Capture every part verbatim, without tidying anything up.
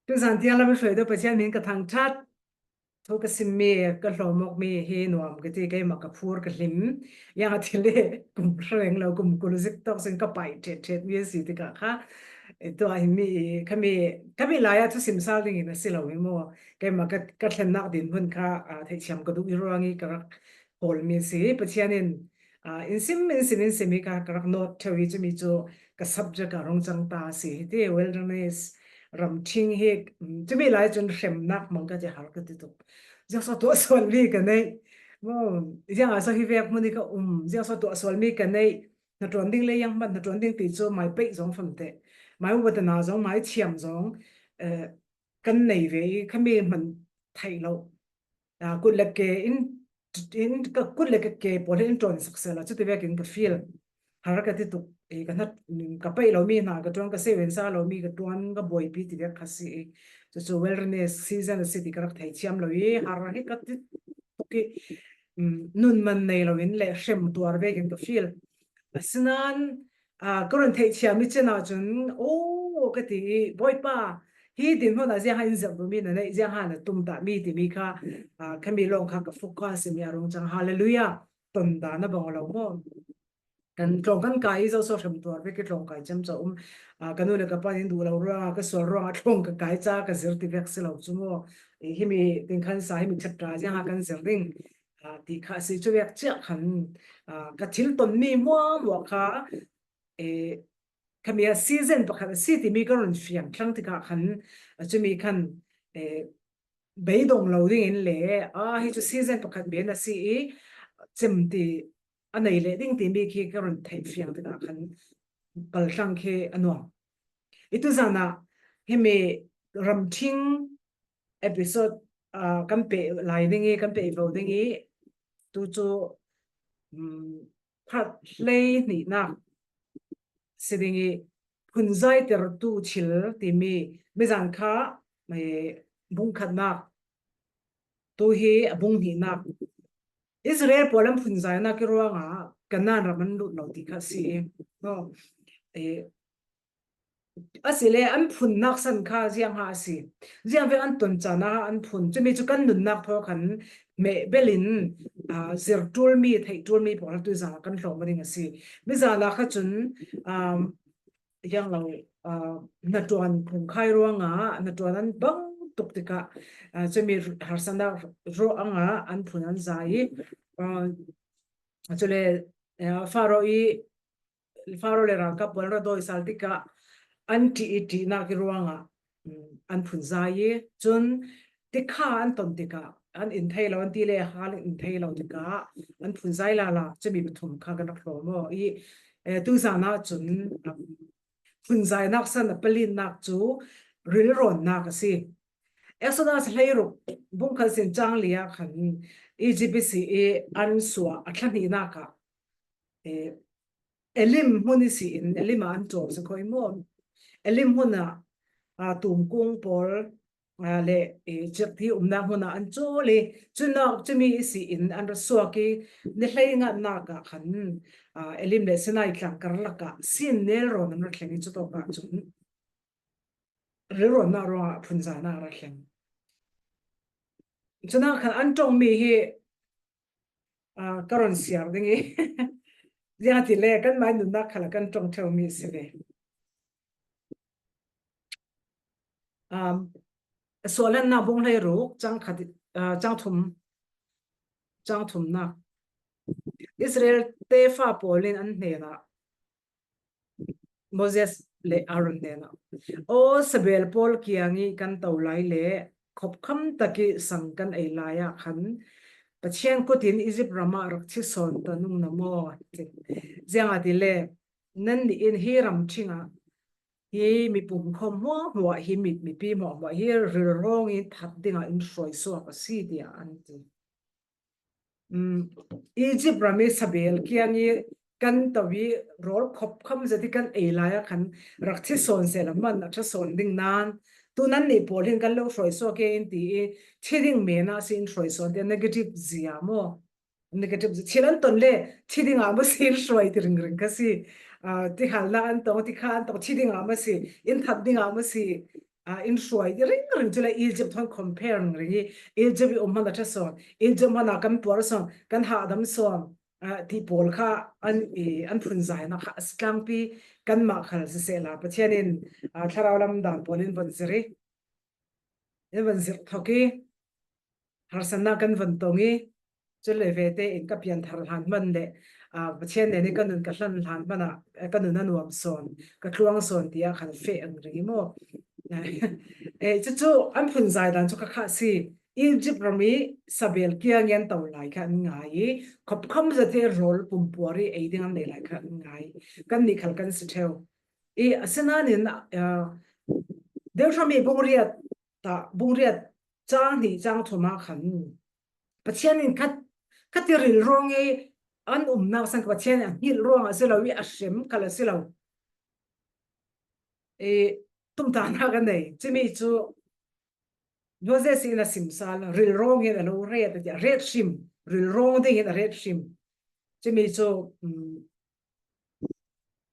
Tuzan tiang lam hruai deuh Pathian min ka thangṭhat. Thu ka simmi, ka hlawm awkmi hi nuam ka ti, keimah ka phur ka hlim. Ziangahtile kum hrawng lo, kum kul zik tawk sin ka pai ṭhet ṭhet mi a si tikah kha. Eh, tua hi mi, khami, khami lai-ah thusim sal dingin a si lo hi maw? Keimah ka, ka thlennak dinhmun kha, ah, theihthiam ka duh i ruang i ka rak kawl mi a si. Pathian in, ah, in sim, in sim, in sim i ka, ka rak nawt ṭheu hi, cumi cu ka subject ah rung cang ta a si. Hiti wilderness, ramṭhing hi, um, cumi lai cun hremnak hmang ka ti, har ka ti tuk. Ziangso tuah sual mi ka neih. Maw, ziangah so hi vek hmun hi ka um. Ziangso tuah sual mi ka neih. Hnaṭuan ding le ziang hmanh, hnaṭuan ding ti cu mai peih zong famte. Mai uvatana zong, mai thiam zong, eh, kan nei ve i khami hman theih lo. Ah, kut le ke in, in ka kut le ka ke pawl hi in ṭawn sak seh la, cuti vekin ka feel. Har ka ti tuk i ka hnat, ka peih lo mi hna, ka ṭuan ka sei vensa lo mi, ka ṭuan ka buaipi ti vek kha si i. Cucu wilderness season a si ti ka rak thei thiam lo i, har hi ka ti tuk i, um, nun man nei lo in le hrem tuar vekin ka feel. Asinain, ah, ka run theih thiam i cin ahcun, "Oh," ka ti i, "Bawipa, hi dinhmun ah ziangha in zirh duhmi na neih, ziangha na tum tahmi," timi kha, ah, khami lawng kha ka focus in a rung cang. Hallelujah. Ton dah na bang lo maw? Kan tlawng kan kai i zoso hrem tuar vek i tlawng kai ciamco um. Ah, ka nu le ka pa in duh lo ruangah, ka sual ruangah tlawng ka kai ca ka zir ti vek si lo cu maw? Eh, himi ding khan sa, himi chapter ziangha kan zir ding, ah, ti kha a si. Cu vek ciah khan, ah, ka thil tonmi hmuahhmuah kha, eh, khami ah season pakhat a si timi ka run fiang thlang tikah khan, ah, cumi khan, eh, beidong lo dingin le, ah, hi cu season pakhat men a si i, cem ti a nei leh ding timi khi ka run theih fiang tikah khan kal thlang khi a nuam. I tuzan ah himi ramṭhing episode, ah, kan pe lai ding i, kan pe vo ding i, tu cu, um, part hlei hnihnak si ding i, phunzaitertu thil timi, mizan kha, eh, bung khatnak, tu hi a bung hnihnak. Israel pawl an phunzainak i ruangah Kanaan ram an lut lo ti kha si i. No. Eh, Asile an phunnak san kha ziangha a si. Ziangvek an ton caan ah an phun. Cumi cu kan nunnak thaw khan meh belin, ah, zir ṭulmi, theih ṭulmi pawl tu zan kan hlawm ding a si. Mizan ah kha cun, um, ziang lo, ah, hnaṭuan phungkhai ruangah hnaṭuan an bang tuk tikah, ah, cumi harsatnak ruangah an phun an zai i, ah, cule, ah, Faro i Faro le ralkap pawl an ra dawi sal tikah an ṭih i ṭihnak i ruangah, um, an phunzai i cun tikha an ton tikah an in thei lo, an ti le hal in thei lo tikah an phunzai lala, cumi pathum kha kan rak hlawm aw i, eh, tuzan ah cun, um, phunzainak san a palinak cu rilrawnnak a si. Exodus hleiruk bungkhat sin cang li ah khan Egypt i si i an suah a thla hnihnak ah, eh, Elim hmun i si in, Elim ah an cawl si kho i maw? Elim hmun ah, ah, tumkung pawl, ah, le, eh, cirthi umnak hmun ah an cawl i, cunah cumi i si in an ra suak i, ni hlei ngatnak ah khan, ah, Elim le Sinai tlang karlak ah sin nelrawn an ra thleng i, cutawk ah cun rilrawnnak ruangah phunzainak a ra thleng. Cunah khan an ṭongmi hi, ah, ka rawn siar ding i, ziangahtile kanmah nunnak khal ah kan ṭong ṭheumi a si ve. Um, Suahhlannak bung hleiruk, cang khat, ah, cang thum, cang thumnak. Israel tefa pawl in an hnenah, Moses le Aaron hnenah, "Aw, sabel pawl kiang i kan to lai le khopkham tak i sang kan ei lai ah khan Pathian kut in Egypt ram ah rak thi sawn ta nung na maw?" Ziangahtile nannih in hi ramṭhing ah hi mipum khawm hmuahhmuah hi, mi, mipi hmuahhmuah hi rilrawng in that dingah in hruai suak a si, tiah an ti. Um, Egypt ram i sabel kiang i kan to i rawl khopkham zet i kan ei lai ah khan rak thi sawn sehla man a ṭha sawn ding nan, tu nannih pawl hin kan lo hruai suak e in ti i, thi ding men ah si in hruai suak tiah negative zia maw? Negative zia. Thil an ton le thi dingah maw si in hruai ti ringring kha si. Ah, tihalnak an tong, tikha an tong, thi dingah maw si, in that dingah maw si, ah, in hruai ringring cu le Egypt thawn compare ringring i, Egypt i um hmanh a ṭha sawn, Egypt hmanh ah kan puar sawn, kan hahdam sawn, ah, ti pawl kha an, i, an phunzainak kha a si tlangpi, kanmah khal sisehla Pathian in, ah, thlarau lam dan pawl in von zirh i, in von zirh thawk i, harsatnak kan von tong i, cun le vete in ka pianthar hlan hmanh le, ah, Pathian nen i ka nun ka hlan hlan hmanh ah, eh, ka nun a nuam sawn, ka tluang sawn tiah khan feh an ring i maw? Eh, cucu an phunzai dan cu kha kha a si. Egypt ram i sabel kiang i an to lai kha an ngai i, khopkham zate rawl pumpuar i ei ding an nei lai kha an ngai. Kannih khal kan si ṭheu. I, asinain, ah, Deuteronomy bung riat, ta, bung riat cang hnih cang thum ah khan Pathian in khat, khat i rilrawng i an umnak sang Pathian in a hngilh ruang a si lo i a hrem khal a si lo. I, tumtahnak a nei. Cumi cu Moses in a sim sal, rilrawng in a lo ret, a ti, a ret hrim, rilrawng ding in a ret hrim. Cumi cu, um,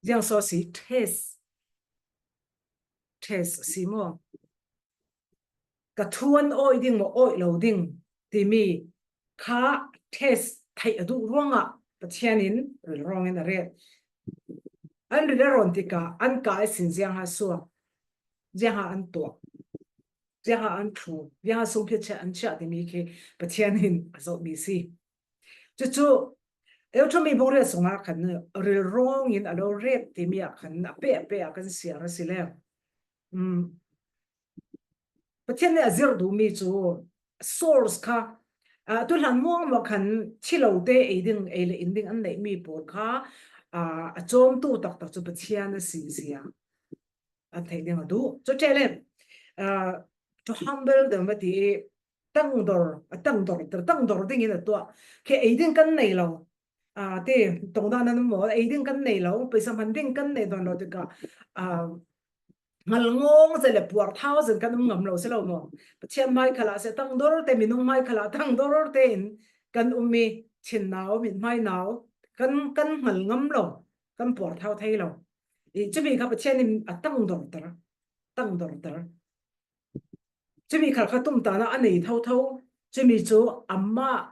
ziang so si, test, test si maw? Ka thu an awi ding maw, awi lo ding timi kha test theih a duh ruangah Pathian in rilrawng in a ret. An ril a rawn tikah an kah ihsin ziangha suak, ziangha an tuak, ziangha an thu, ziangha sungphia chiah an chiah timi khi Pathian in a zohmi si. Cucu Deuteronomy bung riat sungah khan rilrawng in a lo ret timi ah khan a peh a peh ah kan siar a si le. Um, Pathian nih a zirh duhmi cu source kha, ah, tu hlan muangmuang khan thi lo te ei ding, ei le in ding an neihmi pawl kha, ah, a cawmtu taktak cu Pathian a si zia an theih ding a duh. Cu ṭheh le, ah, to humble them a ti i, tangdor, a tangdor, tangdor ding in a tuah. Khi ei ding kan nei lo. Ah, ti, tong dah nan maw, ei ding kan nei lo, pawisa hman ding kan nei dawn lo tikah, ah, hngal ngawng zet le puar thau zet kan um ngam lo si lo maw? Pathian hmai khalah si tangdor te, minung hmai khalah tangdor tein kan um i, thin nau, mithmai nau, kan, kan hngal ngam lo, kan puar thau thei lo. I, cumi kha Pathian in a tangdorter, tangdorter. Cumi khal kha tumtahnak a nei thotho. Cumi cu amah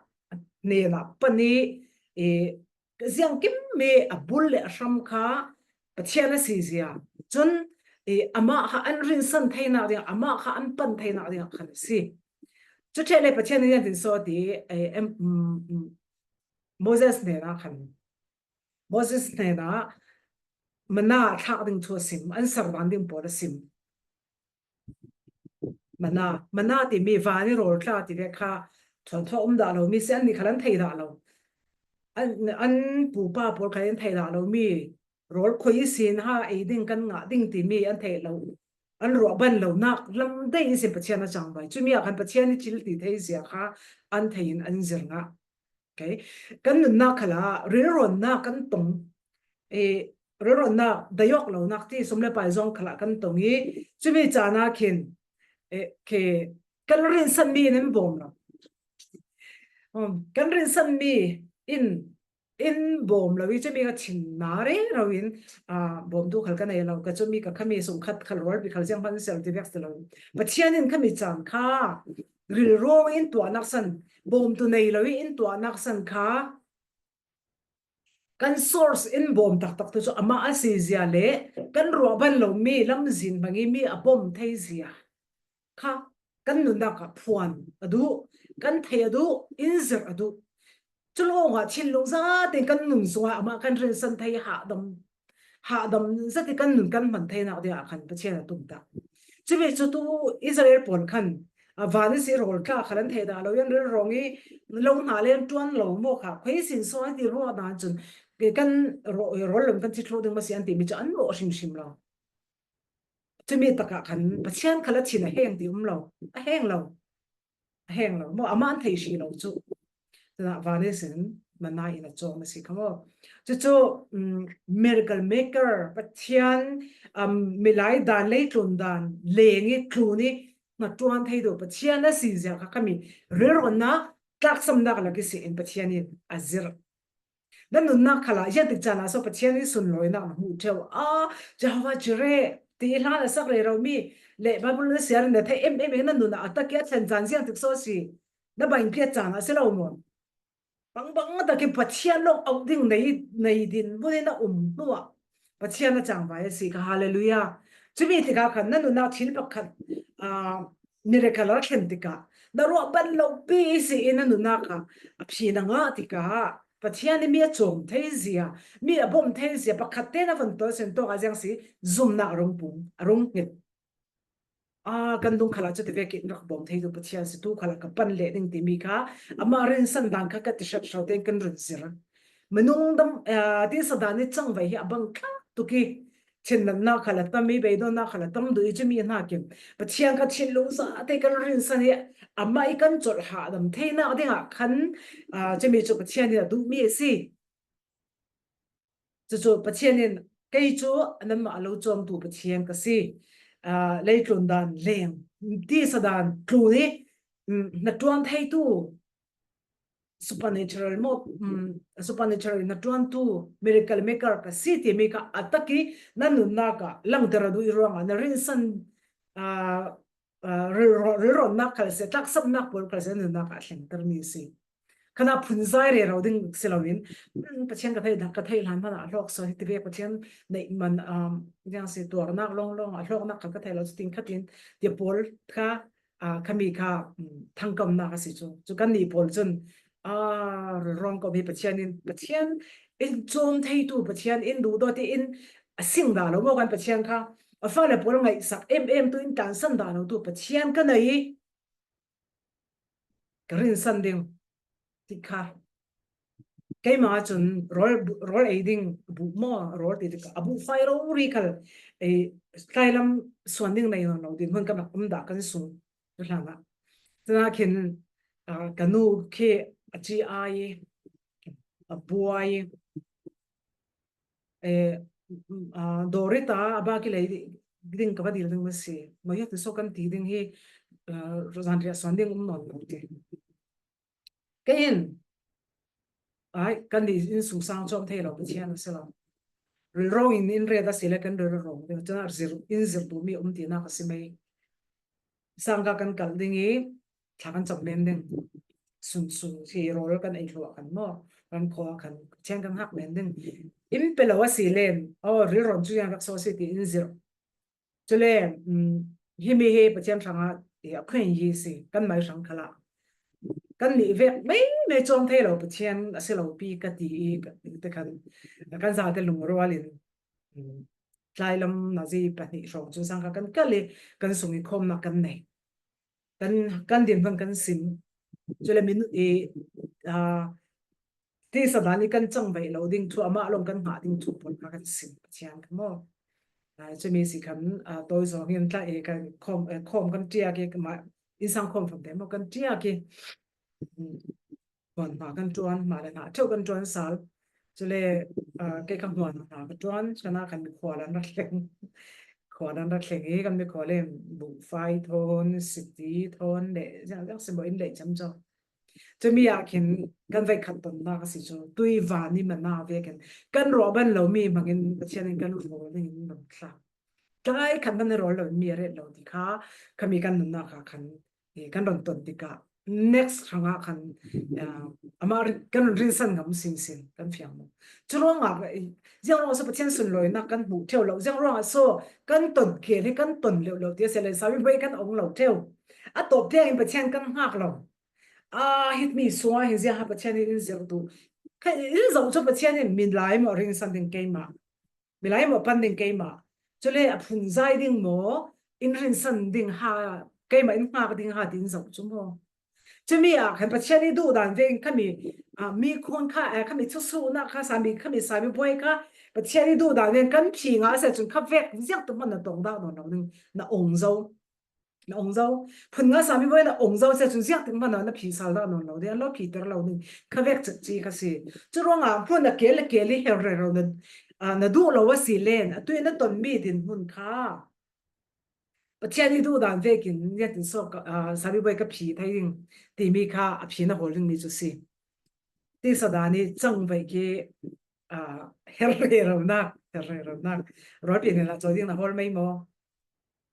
hnenah pan i, i, ziangkim mi a bul le a hram kha Pathian a si zia. Cun, i, amah kha an rinsan theinak ding, amah kha an pan theinak ding khan a si. Cu ṭheh le Pathian in ziangtin so ti, i, em, mm, mm, Moses hnenah khan, Moses hnenah manna a thlak ding thu a sim, an ser dan ding pawl a sim. Manna, manna timi van i rawl tla ti ve kha, thuanthu a um dah lo mi si, annih khal an thei dah lo. An, an pupa pawl khal an thei dah lo mi, rawl khoi ihsin ha ei ding kan ngah ding timi an thei lo. An ruah ban lonak lam dei ihsin Pathian a cangvai. Cumi ah khan Pathian i thil ti thei zia kha an thei in an zir ngah. Okay. Kan nunnak khalah rilrawnnak kan tong. Eh, rilrawnnak dayawk lonak ti sum le pai zong khalah kan tong i, cumi caan ah khin, eh, khi kan rinsanmi in an bawm lo. Um, kan rinsanmi in, in bawm lo i, cumi kha thinna rero in, ah, bawmtu khal ka nei lo, ka cumi ka khami sung khat khal rualpi khal ziang hman sel ti vek si lo. Pathian in khami caan kha rilrawng in tuahnak san, bawmtu nei lo i in tuahnak san kha kan source in bawm taktak tu cu amah a si zia le kan ruah ban lo mi lamzin hmang i mi a bawm thei zia kha kan nunnak ah phuan a duh, kan thei a duh, in zirh a duh. Cu lawngah thinlung zate kan nun sungah amah kan rinsan thei, hahdam, hahdam zat i kan nun kan hman theinak dingah khan Pathian a tumtah. Cumi cu tu Israel pawl khan, a, van ihsi rawl tla khal an thei dah lo, an rilrawng i lo hna le an ṭuan lo maw kha, khoi sin so an ti ruah dan cun, ke kan raw-, rawl lem kan thi thluh ding maw si an timi cu an mawh hrimhrim lo. Cumi takah khan Pathian khal a thin a heng ti um lo, a heng lo. A heng lo maw, amah an thei hrih lo cu. Tunah van ihsin manna in a cawm a si kha maw. Cucu, um, miracle maker, Pathian, um, milai dan, leitlun dan, leng i tlun i hnaṭuan thei tu Pathian a si zia kha khami rilrawnnak, tlaksamnak lak ihsin Pathian in a zirh. Na nunnak khalah ziangtik caan ah so Pathian i sunlawinak na hmuh ṭheu a, Jehovah Jireh, ti hlan a sak rero mi le Bible na siar in na thei em em na nunah a tak i a thlen chan ziang tik so si. Na bang pia chan a si lo maw. Bangbang a tak i Pathian lawng auh ding nei, nei din mun in a um hnuah Pathian a changvai a si kha, hallelujah. Chumi tikah khan na nunah thil pakhat, ah, miracle a thlen tikah na ruah ban lo pi i si i na nunah kha a phi na ngah tikah Pathian i mi a chawm thei zia, mi a bawm thei zia, pakhat te na von tawl sen tawk a ziang si zumna a rung pung, a rung ngit. A, kan dung khalah chuti vekin rak bawm thei tu Pathian si tu khalah ka pan leh ding timi kha, ama rinsan dan kha ka ti hrat hro tein kan run zir. Minung dam, ah, tisa dan i changvai hi a bang tla tuk i, thinlangna khalah tam i, beidawnna khalah tam duh i, chumi hnakin Pathian kha thinlung zate kan rinsan hi, ama i kan cawlh hahdam theina dingah khan, ah, chumi chu Pathian in a duhmi a si. Cucu Pathian in kei cu nanmah a lo cawmtu Pathian ka si. Ah, leitlun dan leng, tisa dan tlun i, mm, hnaṭuan theitu supernatural maw, mm, supernatural hnaṭuantu miracle maker ka si timi kha a tak i na nunnak ah langter a duh i ruangah na rinsan, ah, ah, rilro-, rilronnak khal si, tlaksapnak pawl khal si, nunnak ah a thlengtermi si. Khan a phunzai rero ding si loin, mm, Pathian ka thei, ka thei hlan hmanah a hlawk sawn, hiti vek Pathian neih man, um, ziang si tuarnak lawnglawng a hlawknak khal ka thei lo, cutin khatin tia pawl kha, ah, khami kha, mm, thangkamnak a si cu. Cu kannih pawl cun, ah, rilrawng ko mi Pathian in, Pathian in cawm theitu, Pathian in duhdawt i in a sing dah lo maw kan Pathian kha, a fale pawl ngaihsak em em tu in tlansan dah lo tu Pathian ka nei i ka rinsan ding ti kha. Keimah cun rawl, rawl ei ding buh maw, rawl ti tikah a buh fai rori khal, ei, tlailam suan ding nei nawn lo ding hun kan rak um dah kan sung tu hlanah. Cunah khin, ah, ka nu khi a ci ai, a buai, eh, mm, ah, Dorita a bak i lei ding ka va dil ding na si. Maw, hi ti so kan ti ding hi, ah, zanriah suan ding um nawn lo ti. Kei in, ai, kan nih in sungsang cawm thei lo Pathian a si lo. Rilrawng in in ret a si le kan rilrawng ding. Cun a zir, in zir duhmi um tinak a si mei. Sangka kan kalh ding i, thla kan cam men ding. Sunsun hi rawl kan ei hluah kan maw, ran khua kan, Pathian kan hak men ding. In pe lo a si len, aw, rilrawn cu yan rak so si ti in zirh. Cule, um, himi hi Pathian hrangah, eh, a khuain hi si, kan mai hrang khalah. Kan nih vek mei mei cawm thei lo Pathian a si lo pi ka ti i, ka, te khan, kan zate lungrual in, um, tlailam nazi pahnih hrawng cu sangka kan kalh i, kan sung i khawmnak kan nei. Kan, kan din hmang kan sim. Cule minute i, ah, tisa dan i kan cangvaih lo ding thu, amah lawng kan hngah ding thu pawl kha kan sim Pathian kha maw. Ah, cumi si khan, ah, tawi zawng hi an tla i kan khawm, eh, khawm kan ṭiak i, kama, innsang khawm famte maw kan ṭiak i. Hmm. Hmuan hna kan ṭuan, hna le hna ṭheuh kan ṭuan sal. Cule, ah, kei kha hmuan hna ka ṭuan, kana kan khual an rak thleng. Khual an rak thleng i kan mikhual in buhfai thawn, siti thawn le ziang ziang si maw in lei ciamco. Cumi ah khin kan veikhat tonnak a si cu, tui van i mana vekin kan ruah ban lomi hmangin Pathian in kan rawl dingin kan thla. Tlai khat hmanh a rawl lo in mi a ret lo ti kha, khami kan nunnak ah khan, eh, kan rawn ton tikah next hrangah khan, ah, amah ri-, kan rawn rinsan ngam sinsin kan fiang maw. Curuangah, eh, ziang ruangah so Pathian sunlawinak kan hmuh ṭheu lo, ziang ruangah so kan ton khel hi kan ton leuh lo ti a si le, sami buai kan ong lo ṭheu. A tawp tiangin Pathian kan hngak lo. Ah, himi sungah hin ziaha Pathian in in zirh duh. Kha in zoh cu Pathian in milai maw rinsan ding keimah. Milai maw pan ding keimah. Cule a phunzai ding maw, in rinsan ding ha, keimah in hngak ding ha, tin zoh cu maw. Cumi ah khan Pathian i duh dan vekin khami, ah, mi khawn kha, eh, khami thusuhnak kha, sami, khami sami buai kha, Pathian i duh dan vekin kan phi ngah a si cun kha vek ziak tu hmanh na tong dah nawn lo ding, na ong zo. Na ong zo. Phun nga sami buai na ong zo sia cun ziak tik hmanh na phi sal dah nawn lo ding, an lo phi ter lo ding. Kha vek cetci kha si. Curuangah hmun a kel le kel i her rero na, ah, na duh lo a si len, atu i na tonmi dinhmun kha Pathian i duh dan vekin niatin sawk, ah, sami buai ka phi thei ding timi kha a phi na hawl dingmi cu si. Tisa dan i cangvaih khi, ah, her reronak, her reronak. Rualpi nih lah caw ding na hawl mei maw?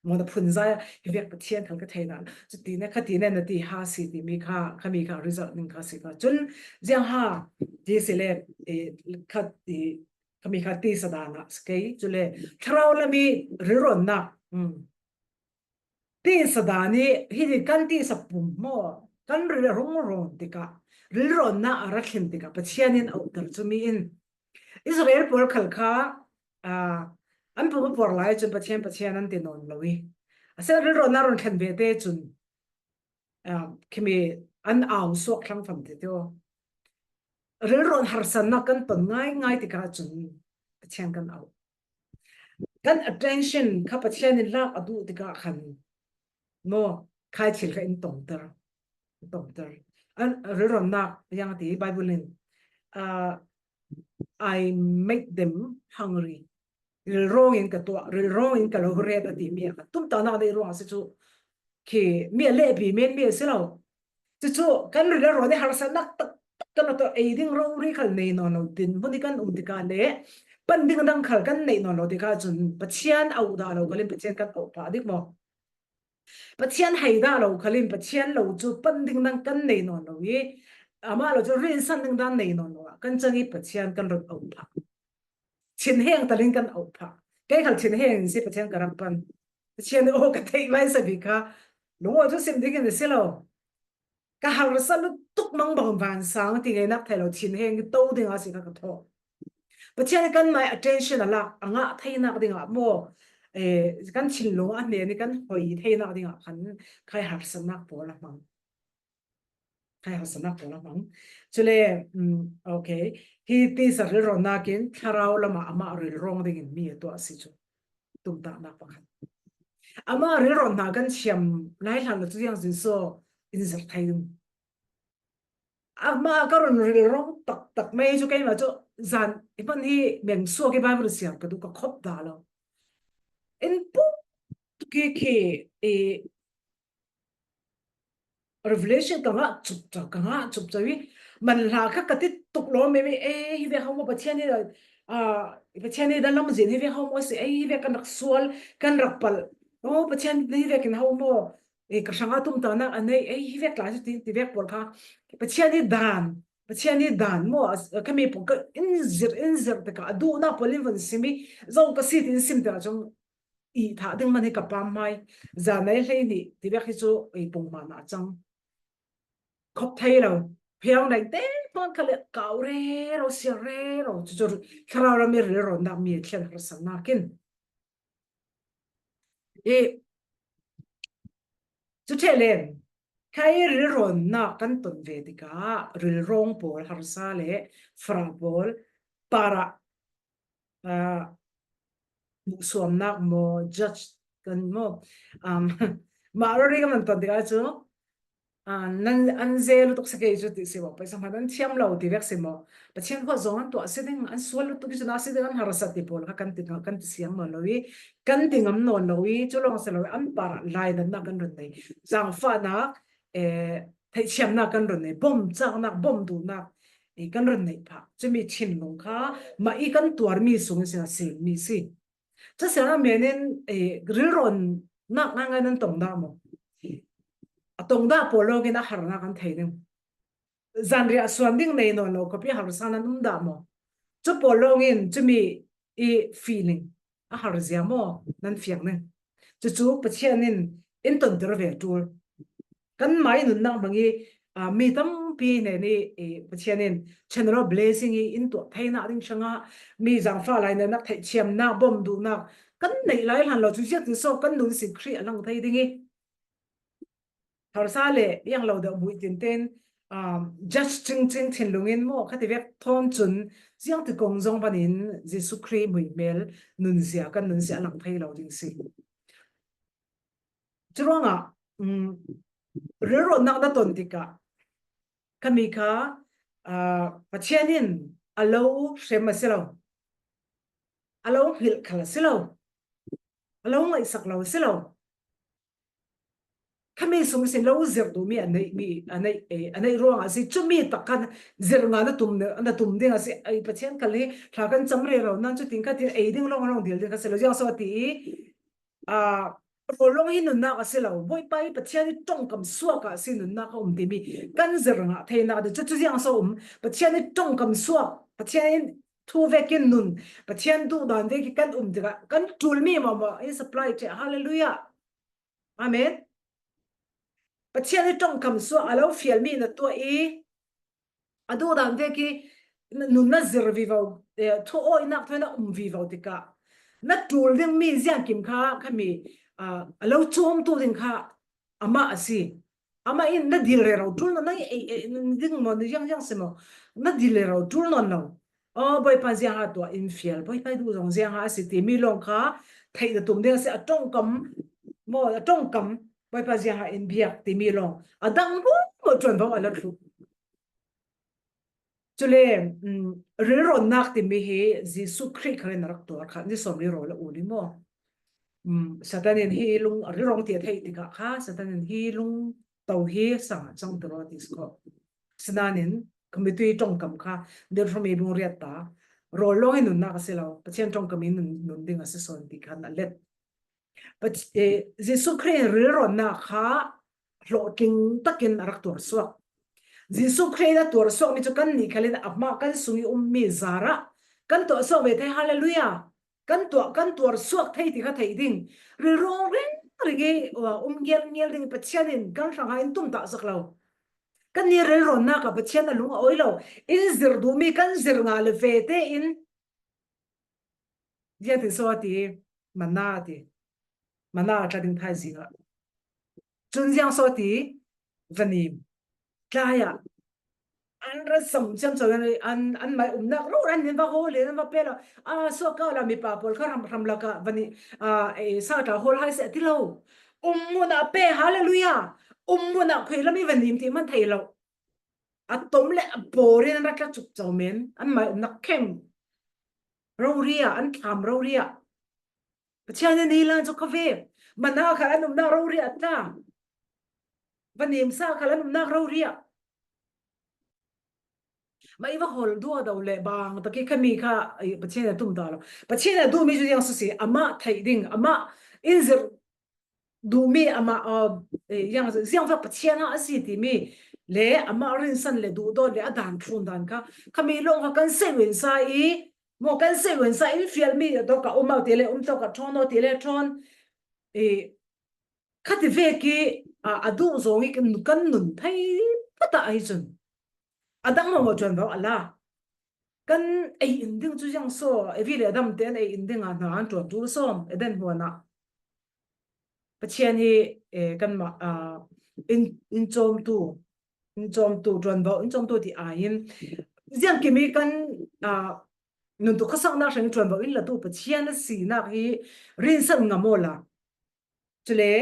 Mawna phun zai a, hi vek Pathian khal ka thei dan. Chu ti ne, kha ti ne, na ti ha si ti mi kha, kha mi kha result ning kha si kha. Chun, ziang ha, ti si le, e, kha ti, kha mi kha ti sa dan a, si kei, chu le, thlarau la mi rilrawnna. Hmm. Ti sa dan hi, hi ni kan ti sa pum maw, kan rilrawn rawn ti ka, rilrawnna a ra thlin ti ka, Pathian in auh tar chu mi in, Israel pawl khal kha, a, an pum a por lai chun Pathian, Pathian an ti nawn lo i. A sen rilrawnna rawn thlen ve te chun, a, khimi an au suak thlang fam te te aw. Rilrawn harsatna kan ton ngai ngai ti ka chun Pathian kan auh. Kan attention kha Pathian in lak a duh ti ka khan maw, khai thil kha in tongter. Tongter. An rilrawnnak yang ti Bible in, uh, "I made them hungry." Rilrawng in ka tuah, rilrawng in ka lo ret a ti mi a ka tum ta nak dei ruang a si chu. Khi mi a lehpi men mi a si lo. Chu chu kan rilrawn i harsatnak tak tak kan a tuah ei ding rori khal nei nawn lo din. Hmun i kan um ti ka le pan ding dang khal kan nei nawn lo ti ka chun Pathian auh dah lo khalin Pathian kan auh pah dik maw? Pathian hei dah lo khalin Pathian lo chu pan ding dang kan nei nawn lo i, amah lo chu rinsan ding dan nei nawn lo a kan chang i Pathian kan rawt auh phah. Thinheng talin kan auh phah. Kei khal thinheng in si Pathian ka rak pan. Pathian aw ka theih mai sa bik kha. Lungawh chu sim ding in a si lo. Ka harsa lutuk mangbang vansang ti ngei nak thei lo thinheng i to ding a si kha ka thaw. Pathian kan mai attention a lak a ngah thei nak ding a maw, eh, kan thinlung a hnen i kan hoi thei nak ding a khan khai harsa nak pawl a hmang. Khai harsa nak pawl a hmang. Chule, um, okay. Hi ti sa rilrawn nakin thlarau lama ama rilrawng ding in mi a tuah si chu. Tum ta nak pakhat. Ama rilrawn na kan thiam lai hlan lo chu ziang zin so in zir thei ding. Ama ka run rilrawng tak tak mai chu keima chu zan i hman hi meng suak i Bible siam ka duh ka khop dah lo. In pu ki khi i Revelation ka ngah chup chau, ka ngah chup chau i man hla kha ka ti tuk lo me me e hi ve hau mo Pathian ni a Pathian ni da lam zin hi ve hau mo si e hi ve kan rak sual kan rak pal. O Pathian ni ve kin hau mo. E, ka hrang a tum ta nak a nei, ei, hi vek lai chu ti, ti vek pawl kha. Pathian ni dan, Pathian ni dan maw, a, a, ka mi pawh ka in zir, in zir te ka, a duhna pawl in van sim i, zo ka si ti in sim te a chung, i thah ding man hi ka pam mai. Za nei hlei ni, ti vek hi chu, ei pung ma na chang. Khop thei lo, phiang nei te, pang ka le, kau re ro, sia re ro, chu chu, thlarau ram i rilrawn nak mi, thian harsa nakin. I, chu ṭheh len, khai rilrawnnak kan ton ve tikah rilrawng pawl harsa le fara pawl parah, ah, hmuhsuamnak maw, judge kan maw, um, mah rori kan ton tikah chu, Ah, nan an ze lutuk si kei chu ti si maw, paisa hman an thiam lo ti vek si maw. Pathian khua zong an tuah si ding, an sual lutuk i cun a si ding an harsa ti pawl kha kan ti, kan ti siang nawn lo i, kan ti ngam nawn lo i, cu lawng si lo i, an parah lainatnak kan run nei. Zaangfahnak, eh, theihthiamnak kan run nei, bawm caknak, bawm duhnak, eh, kan run nei phah. Cumi thinlung kha mah i kan tuarmi sung i sin a si mi si. Casiana men in, eh, rilrawnnak ngaingai nan tong dah maw? A tong dah pawl lawngin a harnak an thei ding. Zanriah suan ding nei nawn lo khuapi harsa nan um dah maw? Cu pawl lawngin cumi i feeling a har zia maw? Nan fiang ding. Cucu Pathian in in tonter ve ṭul. Kan mai nunnak hmang i, ah, mi tampi hnen i, i Pathian in channel of blessing i in tuah theinak ding hrangah mi zaangfah lainatnak theihthiamnak, bawm duhnak kan neih lai hlan lo cu ziatin so kan nun sin Khrih a lang thei ding i harsa le iang lo deuh buih tinten, ah, judge cingcing thinlung in maw kha ti vek thawn cun ziangti kong zong panin Jesuh Khrih muihmel nunzia kan nunzia a lang thei lo ding si. Curuangah, um, rilrawnnak na ton tikah, khami kha, ah, Pathian in a lo hrem a si lo, a lo hngilh khal a si lo, a lo ngaihsak lo a si lo. Khami sung sin lo zir duh mi a neih, mi a neih, eh, a neih ruangah a si. Cumi tak khan zir nga na tum, na tum ding a si. Ei Pathian khal hi hla kan cam rero nan cu ting kha tin ei ding lawng a lawng dil ding kha si lo. Ziang so a ti i, ah, Rawl lawng hi nunnak a si lo. Bawipa i Pathian i ṭongkam suak ah si nunnak a um timi kan zir ngah theinak ding cu, cu ziang so um. Pathian i ṭongkam suak, Pathian in thu vekin nun, Pathian duhdan vekin kan um tikah kan ṭulmi mahmah in supply ṭheh. Hallelujah. Amen. Pathian i ṭongkam suak a lo fialmi na tuah i a duhdan vekin nun na zir vivo, eh, thu awinak thu na um vivo tikah na ṭul dingmi ziangkim kha khami, ah, a lo cuamtu ding kha amah a si. Amah in na dil rero ṭul nawn, na ei, ei, ding maw, na ziang ziang si maw, na dil rero ṭul nawn lo. Aw, Bawipa ziangha tuah in fial, Bawipa i duh zong ziangha a si timi lawng kha theih na tum ding a si. A ṭongkam maw, a ṭongkam, Bawipa ziangha in biak timi lawng a dang maw, maw ṭuanvo a la thluh. Cule, um, rilrawnnak timi hi Jesuh Khrih kha in a rak tuar kha, ni sawm rilrawn la u ni maw? Um, Satan in hi lung, rilrawng ti a theih tikah kha, Satan in hi lungto hi sang a cang ti raw ti si ko. Sinanin, khami tui ṭongkam kha, Deuteronomy bung riat ta, rawl lawng hi nunnak a si lo, Pathian ṭongkam in nun, nun ding a si sawn ti khan a let. Pat-, eh, Jesuh Khrih in rilrawnnak kha hlawhtling takin a rak tuar suak. Jesuh Khrih in a tuar suakmi cu kannih khal in amah kan sung i ummi zarah kan tuah suak ve thei. Hallelujah. Kan tuah, kan tuar suak thei ti kha theih ding. Rilrawng ringring i, uh, um ngialngial ding Pathian in kan hrangah in tumtah sak lo. Kannih rilrawnnak ah Pathian a lung a awi lo. In zir duhmi kan zir ngah le ve tein ziangtin so a ti, manna a ti. Manna a tla ding thaizing ah. Cun ziang so a ti, vanim. Tlai ah. An ra sam ciamco an, an, an mai umnak rori an va hawl le, an va pe lo. A, suak kau la mipa pawl kha ram, ram lakah vani, a, e, sa tla hawl hai seh a ti lo. Um mun ah pe, hallelujah. Um mun ah khui lam i vanim ti man thei lo. A tom le a bawr in an rak tlak cukco men, an mai umnak kheng rori ah, an thlam rori ah. Pathian in ni lan cu kha ve, manna khal an umnak rori ah a tla. Vanim sa khal an umnak rori ah. Mai va hawl dua do le bang taki khami kha, ai, Pathian a tum ta lo. Pathian a duhmi cu ziang so si, amah theih ding, amah in zir duhmi amah, uh, eh, ziang, ziangvek Pathian a si timi le amah rinsan le duhdawt le a dan thlun dan kha, khami lawng kha kan sei wen sa i, maw kan sei wen sa in fialmi tawk ah um aw ti le um tawk ah ṭhawn aw ti le ṭhawn, eh, khati vek i, ah, a duh zawng i kan, kan nun phei patah ahi cun a dang maw maw ṭuan lo a la. Kan ei in ding cu ziang so, Evi le Adam te an ei in ding ah hna an ṭuan ṭul sawm, Eden huan ah. Pathian hi, eh, kanmah, ah, in, in cawmtu, in cawmtu, ṭuanvo in cawmtu ti ai in, ziangkim i kan, ah, nuntuk khuasaknak hrang i ṭuanvo in latu Pathian a sinak hi rinsan ngam awla. Cule,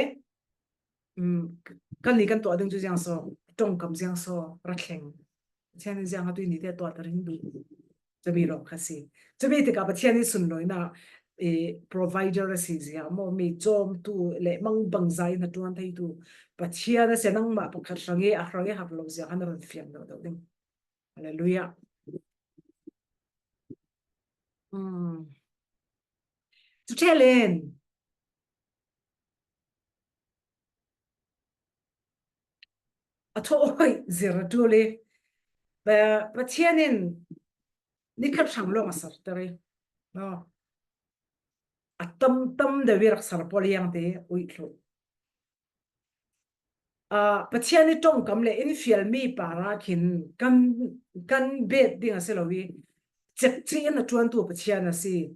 um, kannih kan tuah ding cu ziang so, ṭongkam ziang so, ra thleng. Pathian in ziang a tuih ni te tuah ta ring duh. Cumi lawng kha si. Cumi tikah Pathian i sunlawinak, eh, provider a si zia maw, mi cawmtu le mangbangza in a ṭuan theitu Pathian a si, nangmah pakhat hrang i, a hrang i har lo zia khan a run fiang lo deuh ding. Hallelujah. Hmm. Cu ṭheh len. A thaw awi zir a ṭul i, Pa-, Pathian in nikhat hrang lawng a sarter i, no. A tam, tam deuh i rak sar pawl i ang te uih thluh. Ah, Pathian i ṭongkam le in fialmi para khin kan, kan bet ding a si lo i, cekci in a ṭuantu Pathian a si.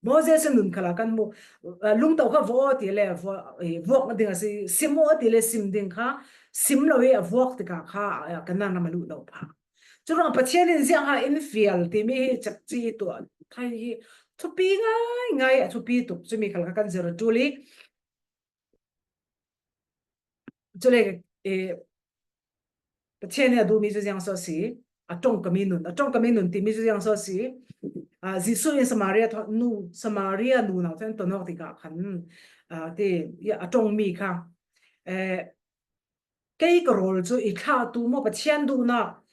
Moses in nun khalah kan hmuh, ah, lungto kha vuak aw ti le vuak, eh, vuak ding a si, sim aw ti le sim ding kha, sim lo i a vuak tikah kha, ah, Kanaan ram a luh lo pha. Curuangah Pathian in ziangha in fial timi hi cekci tuah thai hi thupi ngaingai, a thupi tuk cumi khal kha kan zir a ṭul i, cule, eh, Pathian nih a duhmi cu ziang so si, a ṭongkami nun, a ṭongkami nun timi cu ziang so si, ah, Jesuh in Samaria thaw-, nu, Samaria nunau thawn tonawk tikah khan, ah, ti, ya, a ṭongmi kha, eh, kei ka rawl cu i thlahtu maw Pathian duhnak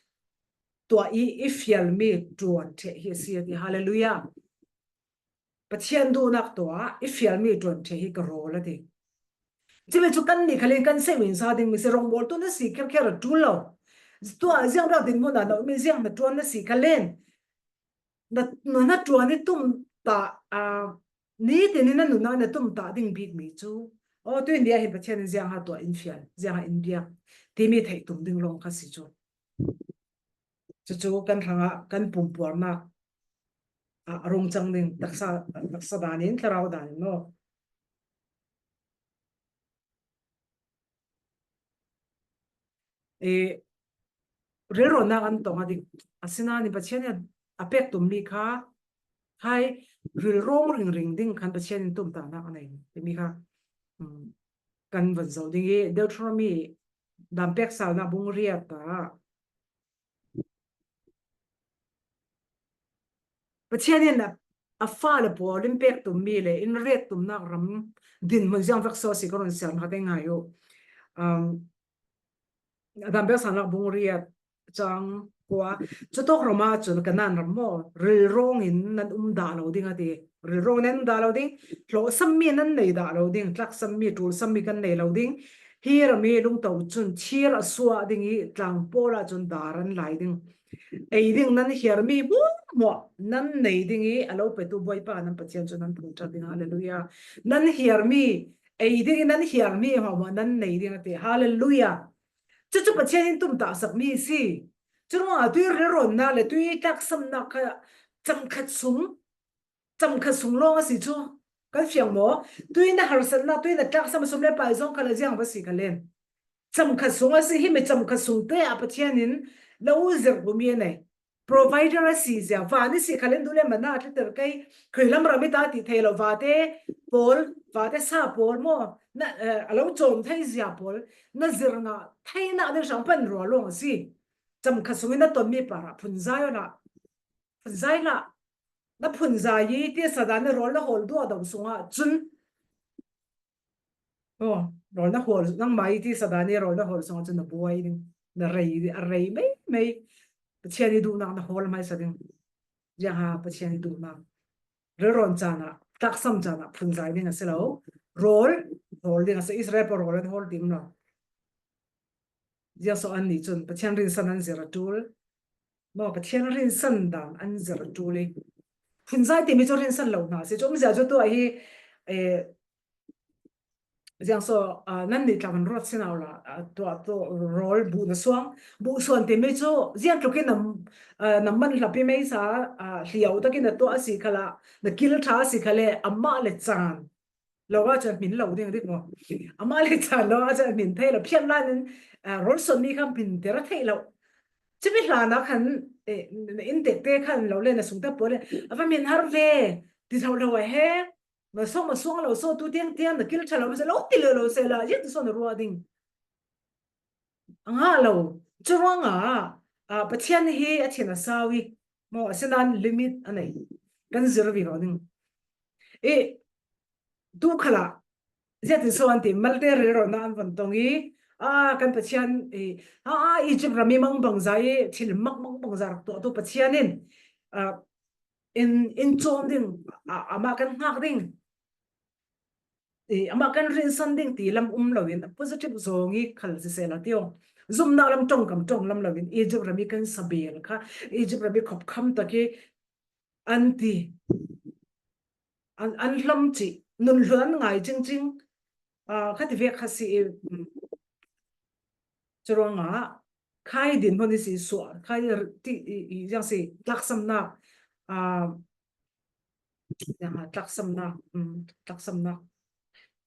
tuah i, i fialmi ṭuan ṭheh hi a si a ti. Hallelujah. Pathian duhnak tuah i fialmi ṭuan ṭheh hi ka rawl a ti. Cumi cu kannih khalin kan semin sa ding mi si, rongbawltu na si kherkher a ṭul lo. Tua ziang rak dinhmun ah na um i ziang na ṭuan na si khalin na, na, na ṭuan i tum ta, aa, nitin i na nunnak na tum ta ding bik mi cu, aw, tu India hin Pathian in ziang ha tuah in fial, ziang ha in biak timi theih tum ding lawng kha si cu. Cucu kan hrangah kan pumpuarnak ah a rung cang ding taksa, taksa dan in, thlarau dan in maw? I rilrawnnak an tong a dik. Asinain Pathian in a pek tummi kha, khai rilrawng ringring ding khan Pathian in tumtahnak a nei timi kha, um, kan von zoh ding i Deuteronomy, Dam Pek Salnak bung riat ah Pathian in a, a fale pawl in pek tummi le in ret tumnak ram dinhmun ziang vek so si ka run siam kha te ngai uh. Um, Dam Pek Salnak bung riat cang kua, cutawk ram ah cun Kanaan ram maw, rilrawng in nan um dah lo ding a ti. Rilrawng in nan um dah lo ding, hlawhsammi nan nei dah lo ding, tlaksammi, ṭulsammi kan nei lo ding. Hi ram i lungto cun thir a suah ding i tlang pawl ah cun dar an lai ding. Ei ding nan hiarmi hmuahhmuah nan nei ding i a lo petu Bawipa nan Pathian cu nan thangṭhat ding. Hallelujah. Nan hiarmi, ei ding i nan hiarmi hmuahhmuah nan nei ding a ti. Hallelujah. Cucu Pathian in tumtahsakmi a si. Curuangah tui rilrawnnak le tui tlaksamnak kha camkhat sung, camkhat sung lawng a si cu. Kan fiang maw? Tui na harsatnak, tui na tlaksam sum le pai zong kha le ziang va si kha len. Camkhat sung a si, himi camkhat sung te ah Pathian in lo zirh bumi a nei. Provider a si zia, van i si khalin duh le mana a tliter kei, khuilam ram i ta ti thei lo, vate pawl, vate sa pawl maw, na, eh, a lo cawm thei zia pawl, na zir ngah theinak ding hrang pan ruah lawng a si. Camkhat sungin na tonmi parah phunzai awla, phunzai hlah. Na phunzai i tisa dan i rawl na hawl duah do sungah cun, aw, rawl na hawl, nangmah i tisa dan i rawl na hawl sungah cun na buai ding, na rei, a rei meimei. Pathian i duhnak na hawl hmaisa ding. Ziang ha Pathian i duhnak. Rilrawn caan ah, tlaksam caan ah phunzai ding a si lo. Rawl hawl ding a si, Israel pawl rawl an hawl tim lo. Ziang so annih cun Pathian rinsan an zir a ṭul. Maw, Pathian rinsan dan an zir a ṭul i. Phunzai timi cu rinsan lo hna a si. Cu umzia cu tuah hi, eh, ziang so, ah, nannih tla van ruat si hna la, ah, tuah tu rawl buh na suang. Buh suan timi cu ziang tluk in na, ah, na man hlap i meisa, ah, hliau takin na tuah a si khalah, na kil ṭha a si khale, amah le caan lo ahcun a hmin lo ding a dik maw? Amah le caan lo ahcun a hmin theih lo. Phiat lai in, ah, rawl suanmi kha hmin ter a theih lo. Cumi hlan ah khan, eh, na inntek te khan lo le na sungte pawl le, a va hmin har ve, ti tho lo a he, na sawng, na suang lo so, tu tiang tiang na kil ṭha lo, lo ti lo lo sehla, ziah ti so na ruah ding. A ngah lo. Curuangah, ah, Pathian hi a thin a sau i, maw, asinain limit a nei. Kan zir vivo ding. I, tu khalah, ziatin so an ti, malte rilrawhnak an von tong i, ah, kan Pathian i, ah, Egypt ram i mangbangza i, thil mak mangbangza rak tuah tu Pathian in, ah, in, in cawm ding, ah, amah kan hngak ding. I, amah kan rinsan ding ti lam um loin, a positive zawng i khal sisehla tio. Zumhnak lam ṭongkam ṭong lam loin, Egypt ram i kan sabel kha, Egypt ram i khopkham tak i an ti. An, an hlam cih, nun hlun an ngai cingcing, ah, kha ti vek kha si i, um, curuangah, khai dinhmun i si suah, khai ti, i, i, ziang si, tlaksamnak, ah, ziang ha, tlaksamnak, um, tlaksamnak,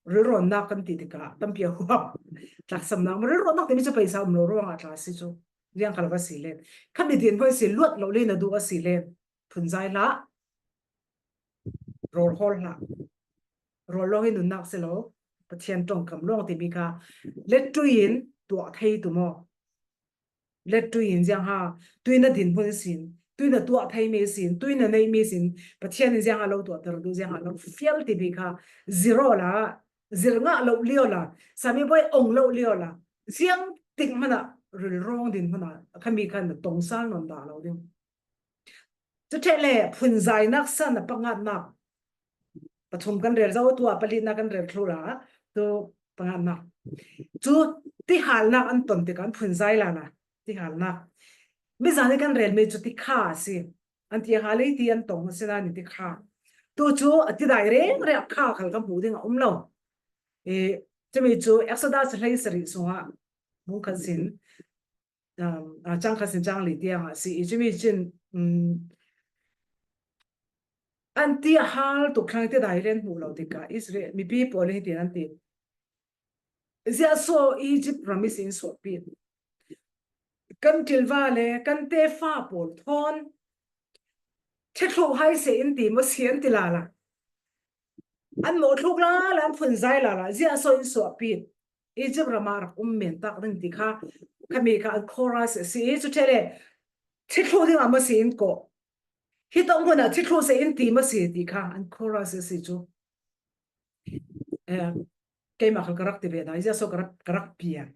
rilrawnnak kan ti tikah, tampi a huap, tlaksamnak, rilrawnnak timi cu paisa um lo ruangah tla si cu, ziang khal va si len. Khami dinhmun si luat lo le na duh a si len. Phunzai hlah, rawl hawl hlah. Rawl lawng i nunnak si lo, Pathian ṭongkam lawng timi kha let ṭui in tuah thei tu maw? Let ṭui in ziang ha, tui na dinhmun sin, tui na tuah theimi sin, tui na neihmi sin, Pathian in ziang ha lo tuahter duh, ziang ha lo fial timi kha zir awla, zir ngah lo lio la, sami bawi ong lo lio la, ziang tik hmanah rilrawng dinhmun ah khami kha na tong sal nawn dah lo ding. Cu ṭheh le phunzainak san a pangatnak pathum kan rel zo, tu a palinak kan rel thlu la, tu Panganak. Chu tihalnak an ton tikah an phun zai lala. Tihalnak. Mizan hi kan rel mi chu tikha a si. An tihal i ti an tong a si nan i tikha. Tu chu a tidai reng reng kha khal ka hmuh ding a um lo. E, cumi chu Exodus hlei sarih sungah hmuh khat sin, um, a, cang khat sin cang li tiang a si i cumi cin, um, an ti a hal tuk thlang tidai len hmuh lo tikah Israel mipi pawl in hitin an ti. Ziah so Egypt ram i sin suahpi. Kan tilva le kan tefa pawl thawn thithluh hai se in ti maw si an ti lala. An mawh thluk lala, an phun zai lala, ziah so in suahpi. Egypt ramah rak um men tak ding ti kha, khami kha an chorus a si i cu ṭhele thithluh ding a maw si in kawh. Hi tawh hmunah thithluh se in ti maw si ti kha an chorus a si cu. Eh, keimah kha ka rak ti ve dah, ziah so ka rak, ka rak pian.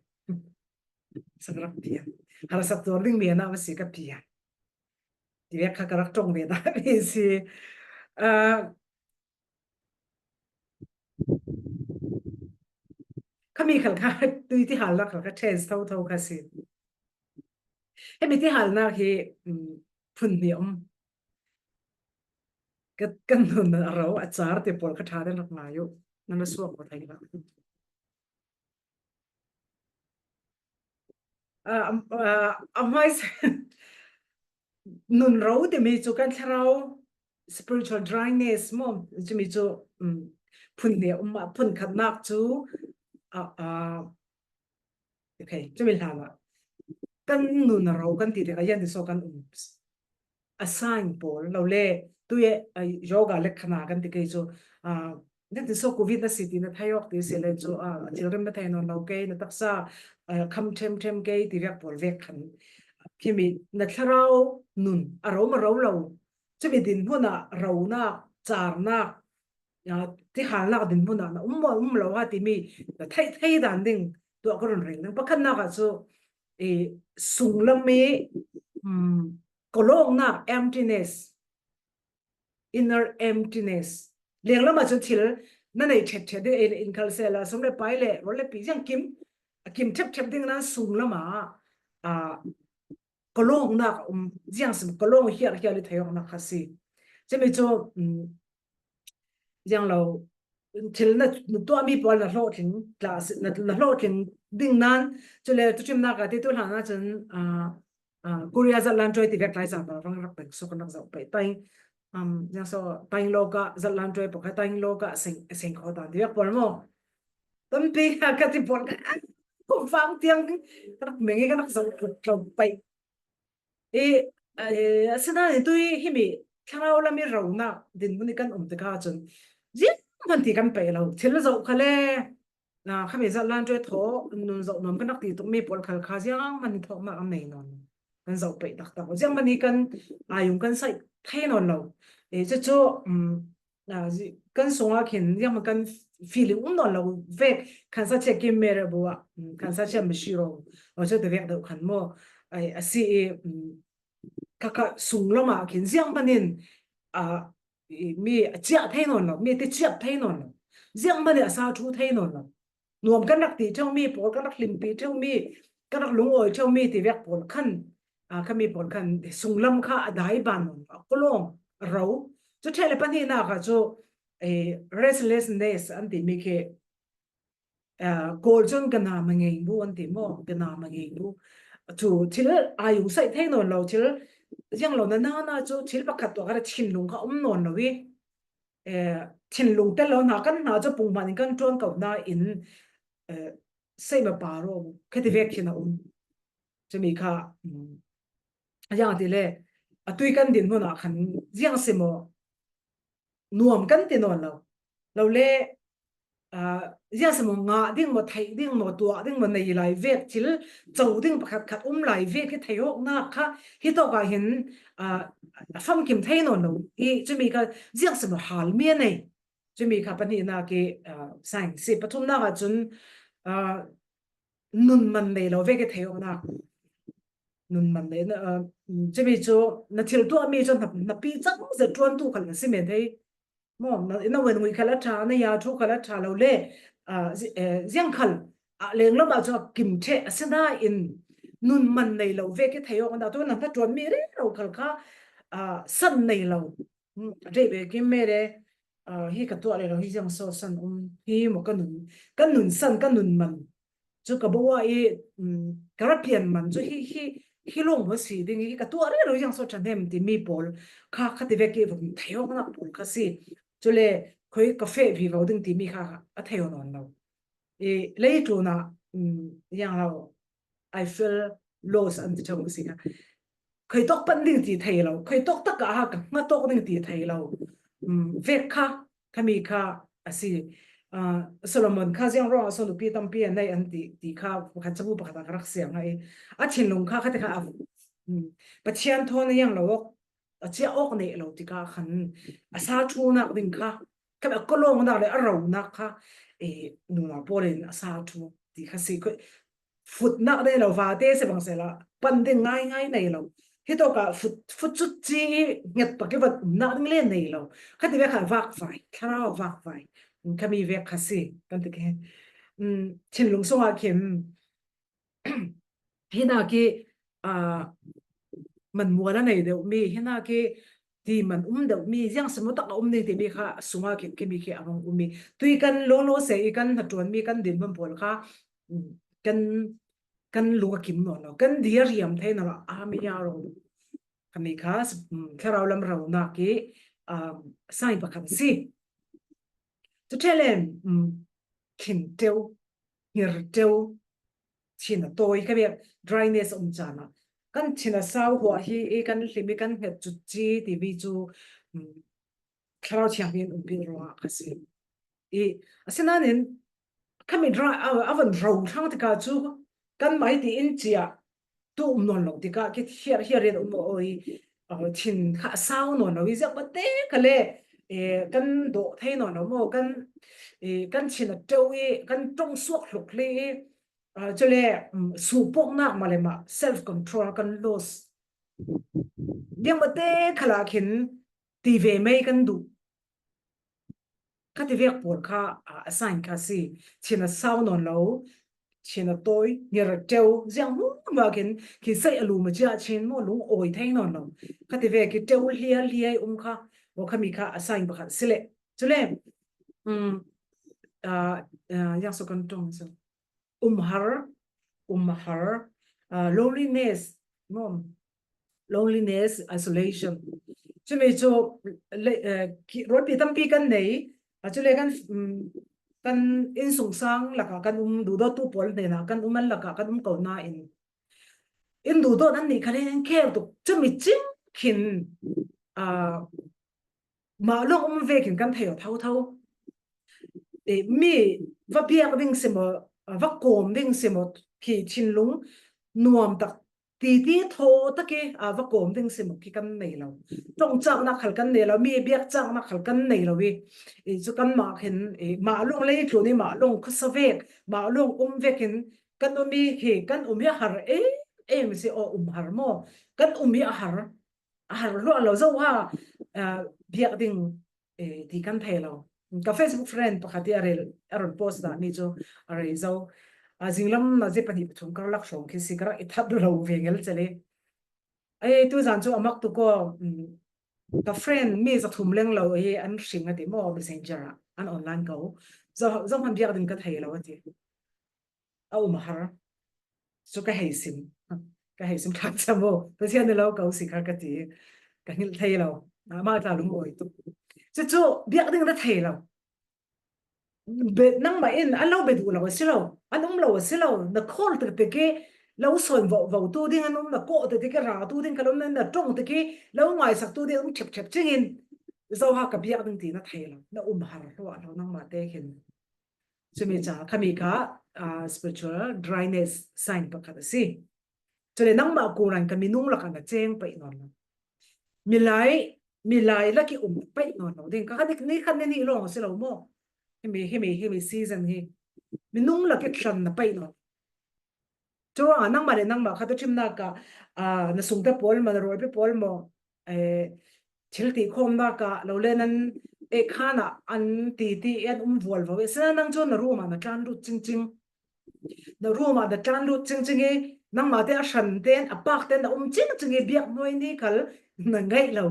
Sa ka rak pian. Harsak tuar ding mi a na maw si ka pian. Ti vek kha ka rak ṭong ve dah mi si. Ah, khami khal kha tui tihalnak khal kha ṭhen thotho kha si. Hemi tihalnak hi, um, phun hnih a um. Ka, kan nun a ro a car ti pawl kha ṭha den rak ngai uh. Nan a suak ko thei lo. Ah, um, ah, a hmai nun ro timi cu kan thlarau spiritual dryness maw? Cumi cu, um, phun hnih a um ah, phun khatnak cu, ah, ah, okay, cumi hlan ah kan nun a ro kan ti tikah yan ti so kan um. A sign pawl lo le, tu e, a, yoga le khana kan ti kei cu, a, nan ti so covid na si ti na thai awk ti si le cu, a, a thil rem na thei nawn lo kei, na taksa, a, kham ṭhem ṭhem kei ti vek pawl vek khan. Khimi na thlarau nun a ro ma ro lo. Cumi din hmun ah ronak, carnak, a, tihalnak din hmun ah na um maw um lo ha timi na theih thei dan ding tuah ka run rel ding. Pakhatnak ah cu, i, sunglam i, um, kawlawngnak, emptiness, inner emptiness. Lenglam ah cun thil na nei ṭhet ṭhet ding, in, in khal sehla, sum le pai le rawl le pi ziang kim, a kim ṭhep ṭhep ding nan sunglam ah, a, kawlawngnak, um, ziang sim kawlawng hial hial i thei awknak kha si. Cumi cu, um, ziang lo, thil na, na tuahmi pawl na hlawhtling, tla si, na, na hlawhtling ding nan, cule tuṭhimnak ah ti tu hlan ah cun, a, a, Korea zatlan ṭuai ti vek tlai zan rang rak peng suk rak zoh pei. Taing, um, ziang so, taing lawk ah zatlan ṭuai pakhat, taing lawk ah seng, seng kho dan ti vek pawl maw? Tampi kha ka ti pawl ka, a, kum fang tiang rak meng i ka rak zoh tlawm pei. I, eh, asinain tui himi thlarau lam i ronak dinhmun i kan um tikah cun zianghman ti kan pei lo. Thil zoh kha le, na, khami zatlan ṭuai thaw, nun zoh nuam kan rak ti tukmi pawl khal kha zianghman i thawknak an nei nawn lo. Kan zoh pei taktak. Zianghman i kan, a, yung kan saih thei nawn lo. Eh, cucu, um, a, zi-, kan sungah khin zianghman kan feeling um nawn lo vek, khansa chia kim mere bu ah, um, khansa chia mishiro, a, cu ti vek deuh khan maw, ai, a si i, um, kha kha sunglam ah khin zianghman in, a, i, mi a ciah thei nawn lo, mi ti ciah thei nawn lo, zianghman in a sa ṭhu thei nawn lo. Nuam kan rak ti ṭheumi pawl, kan rak hlimpi ṭheumi, kan rak lungawi ṭheumi ti vek pawl khan, a, khami pawl khan sunglam kha a dai ban nawn lo, a kawlawng a ro. Cu ṭheh le pahnihnak ah cu, eh, restlessness an timi khi, eh, Kawl cun gana mangei bu an ti maw? Gana mangei bu. Cu thil aa yung saih thei nawn lo, thil ziang lo na, na, na cu thil pakhat tuah kha thinlung kha um nawn lo i, eh, thinlung tel lo hna kan hna cu pungman in kan ṭuan ko nain, eh, seima pa ro khati vek khin a um. Cumi kha, um, ziang ti le, a tui kan dinhmun ah khan ziang si maw? Nuam kan ti nawn lo. Lo le, ah, ziang si maw, ngah ding maw, theih ding maw, tuah ding maw, nei lai vek thil co ding pakhat khat um lai vek hi thei awknak kha hi tawk ah hin, ah, a famkim thei nawn lo. I cumi kha ziang si maw, halmi a nei. Cumi kha pahnihnak i, ah, science si. Pathumnak ah cun, ah, nun man nei lo vek i thei awknak. Nun man nei, na, ah, cumi cu na thil tuahmi cu hna, hnapi cang zet ṭuantu khal na si men thei. Maw, na, na wen ngui khal a ṭha, na ya ṭhu khal a ṭha lo le, a, zi-, eh, ziang khal a lenglam ah cun a kim ṭheh a si nain nun man nei lo vek i thei awk a na, tu nang hna ṭuan mi rero khal kha, a, san nei lo. Hmm, a ṭei ve kim me le, a, hi ka tuah le lo, hi ziang so san um, hi maw ka nun, ka nun san, ka nun man. Cu ka bawah i, um, ka ra pian man cu hi, hi, hi lawng maw si ding, hi ka tuah rero ziang so ṭhan hem timi pawl kha, kha ti vek i vun thei awk nak pawl kha si. Cule khoi ka feh vivo ding timi kha a thei aw nawn lo. I leitlun ah, um, ziang lo, I feel lost an ti ṭheu si kha. Khoi tawk pan ding ti thei lo, khoi tawk tak ah ka hngah tawk ding ti thei lo. Um, vek kha, khami kha a si. Ah, Solomon kha ziang ruang a so nupi tampi a nei an ti, ti kha pakhat cabu pakhat a ka rak siang a i. A thinlung kha kha ti kha a, um, Pathian thawn a ziang lo awk, a cia awk nei lo ti kha khan a sa ṭhunak ding kha, kha a kawlawngnak le a ronak kha, eh, nunau pawl in a sa ṭhu ti kha si. Khoi, futnak nei lo, vate si bang sela, pan ding ngai ngai nei lo. Hi tawk ah fut, fut cut ci i hnget pak i vat umnak ding le nei lo. Kha ti vek kha vakvai, thlarau vakvai. Khami vek kha si, kan ti khi. Um, thinlung sungah khin, hi nak i, a, man mual a nei deuh mi, hi nak i ti man um deuh mi, ziang si maw tak a um ding timi kha sungah khin, khimi khi a rung um mi. Tui kan lawng lo se i kan hnaṭuan mi kan din hmun pawl kha, um, kan, kan lung a kim nawn lo, kan di a riam thei nawn lo, a mi a ro. Khami kha, um, thlarau lam ronak i, um, sign pakhat a si. Cu ṭhelen, um, thin ṭeu, hngir ṭeu, thin a tawi, kha bia dryness a um caan ah kan thin a sau huah hi i kan hlim i kan hnget cut ci timi cu, um, Thlarau Thianghlim in umpi ruangah kha si. I, asinain khami dry, a, a van ro thlang tikah cu kanmah hi tiin cia tu um nawn lo tikah khi hiar, hiar in um aw i, a, thin kha a sau nawn lo i ziah bate kha le, e, kan dawh thei nawn lo maw, kan, e, kan thin a ṭeu i kan ṭong suak hluk hle i, a, cule, um, suhpawknak mah le mah, self control kan loss. Ziah bate kha lah khin ti ve mei kan duh. Kha ti vek pawl kha, a, a sign kha si. Thin a sau nawn lo, thin a tawi, hngir a ṭeu, ziang hmuahhmuah khin, khi saih a lum a cia chin maw, lung awi thei nawn lo. Kha ti vek i ṭeu hlial hliai um kha, aw khami kha a sign pakhat si le. Cule, um, a, a, ziang so kan ṭong so. Umhar, umhar, a, loneliness, maw? Loneliness, isolation. Cumi cu le, eh, ki, rualpi tampi kan nei, a, cule kan, mm, kan innsungsang lakah kan um, duhdawttu pawl hnenah kan um an lakah kan um ko nain, in duhdawt an nih kha le in care tuk. Cumi cing khin, a, mah lawng um vekin kan thei aw thotho. E, mi va biak ding si maw, va kawm ding si maw, khi thinlung nuam tak, titi thaw tak i, a, va kawm ding si maw, khi kan nei lo. Ṭongcaknak khal kan nei lo, mi biakcaknak khal kan nei lo i, e, cu kanmah khin, e, mah lawng lei tlun i mah lawng khuasa vek, mah lawng um vekin kan um i, khi kan um i a har em em si aw, um har maw? Kan um i a har, a har luah lo zo ha, a, biak ding, e, ti kan thei lo. Ka Facebook friend pakhat i a rel, a run post dah mi cu a rei zo. A, zinglam na zia pahnih pathum ka rak hrawng khi si ka rak i that lo ve ngel cel i. Ei, tuzan cu a mak tuk aw, um, ka friend mi zathum leng lo hi an hring a ti maw, messenger ah, an online ko. Zo, zo hman biak ding ka thei lo a ti. A um a har. Cu ka hei sim. Ka hei sim ṭhan cam aw. Pathian nih lo ko si kha ka ti. Ka hngilh thei lo. Amah tla lung awi tuk. Cucu biak ding na thei lo. Be, nangmah in an lo be duh lo a si lo. An um lo a si lo. Na call tiktik i lo sawn vovo tu ding an um, na kawh tiktik i ra tu ding kha lo, na, na ṭong tik i lo ngaisak tu ding an um ṭhep ṭhep cingin zo ha ka biak ding ti na thei lo. Na um har hluah lo nangmah te khin. Cumi caah khami kha, ah, spiritual dryness sign pakhat a si. Cule nangmah kuran ka minung lakah na ceng paih nawn lo. Milai, milai lak i um paih nawn lo ding. Ka khan ni khan ni lawng a si lo maw? Himi, himi, himi season hi. Minung lak i thlan na paih nawn. Curuangah nangmah le nangmah kha tuṭhimnak ah, aa, na sungte pawl maw, na rualpi pawl maw, eh, thil tihkhawmnak ah lo le nan, eh, khan ah an ti ti an um vual vo. Eh, sina nang chu na room ah na tlan lut ching ching. Na room ah na tlan lut ching ching i, nangmah te a hran ten, a pak ten na um ching ching i, biak mawi ni khal na ngaih lo.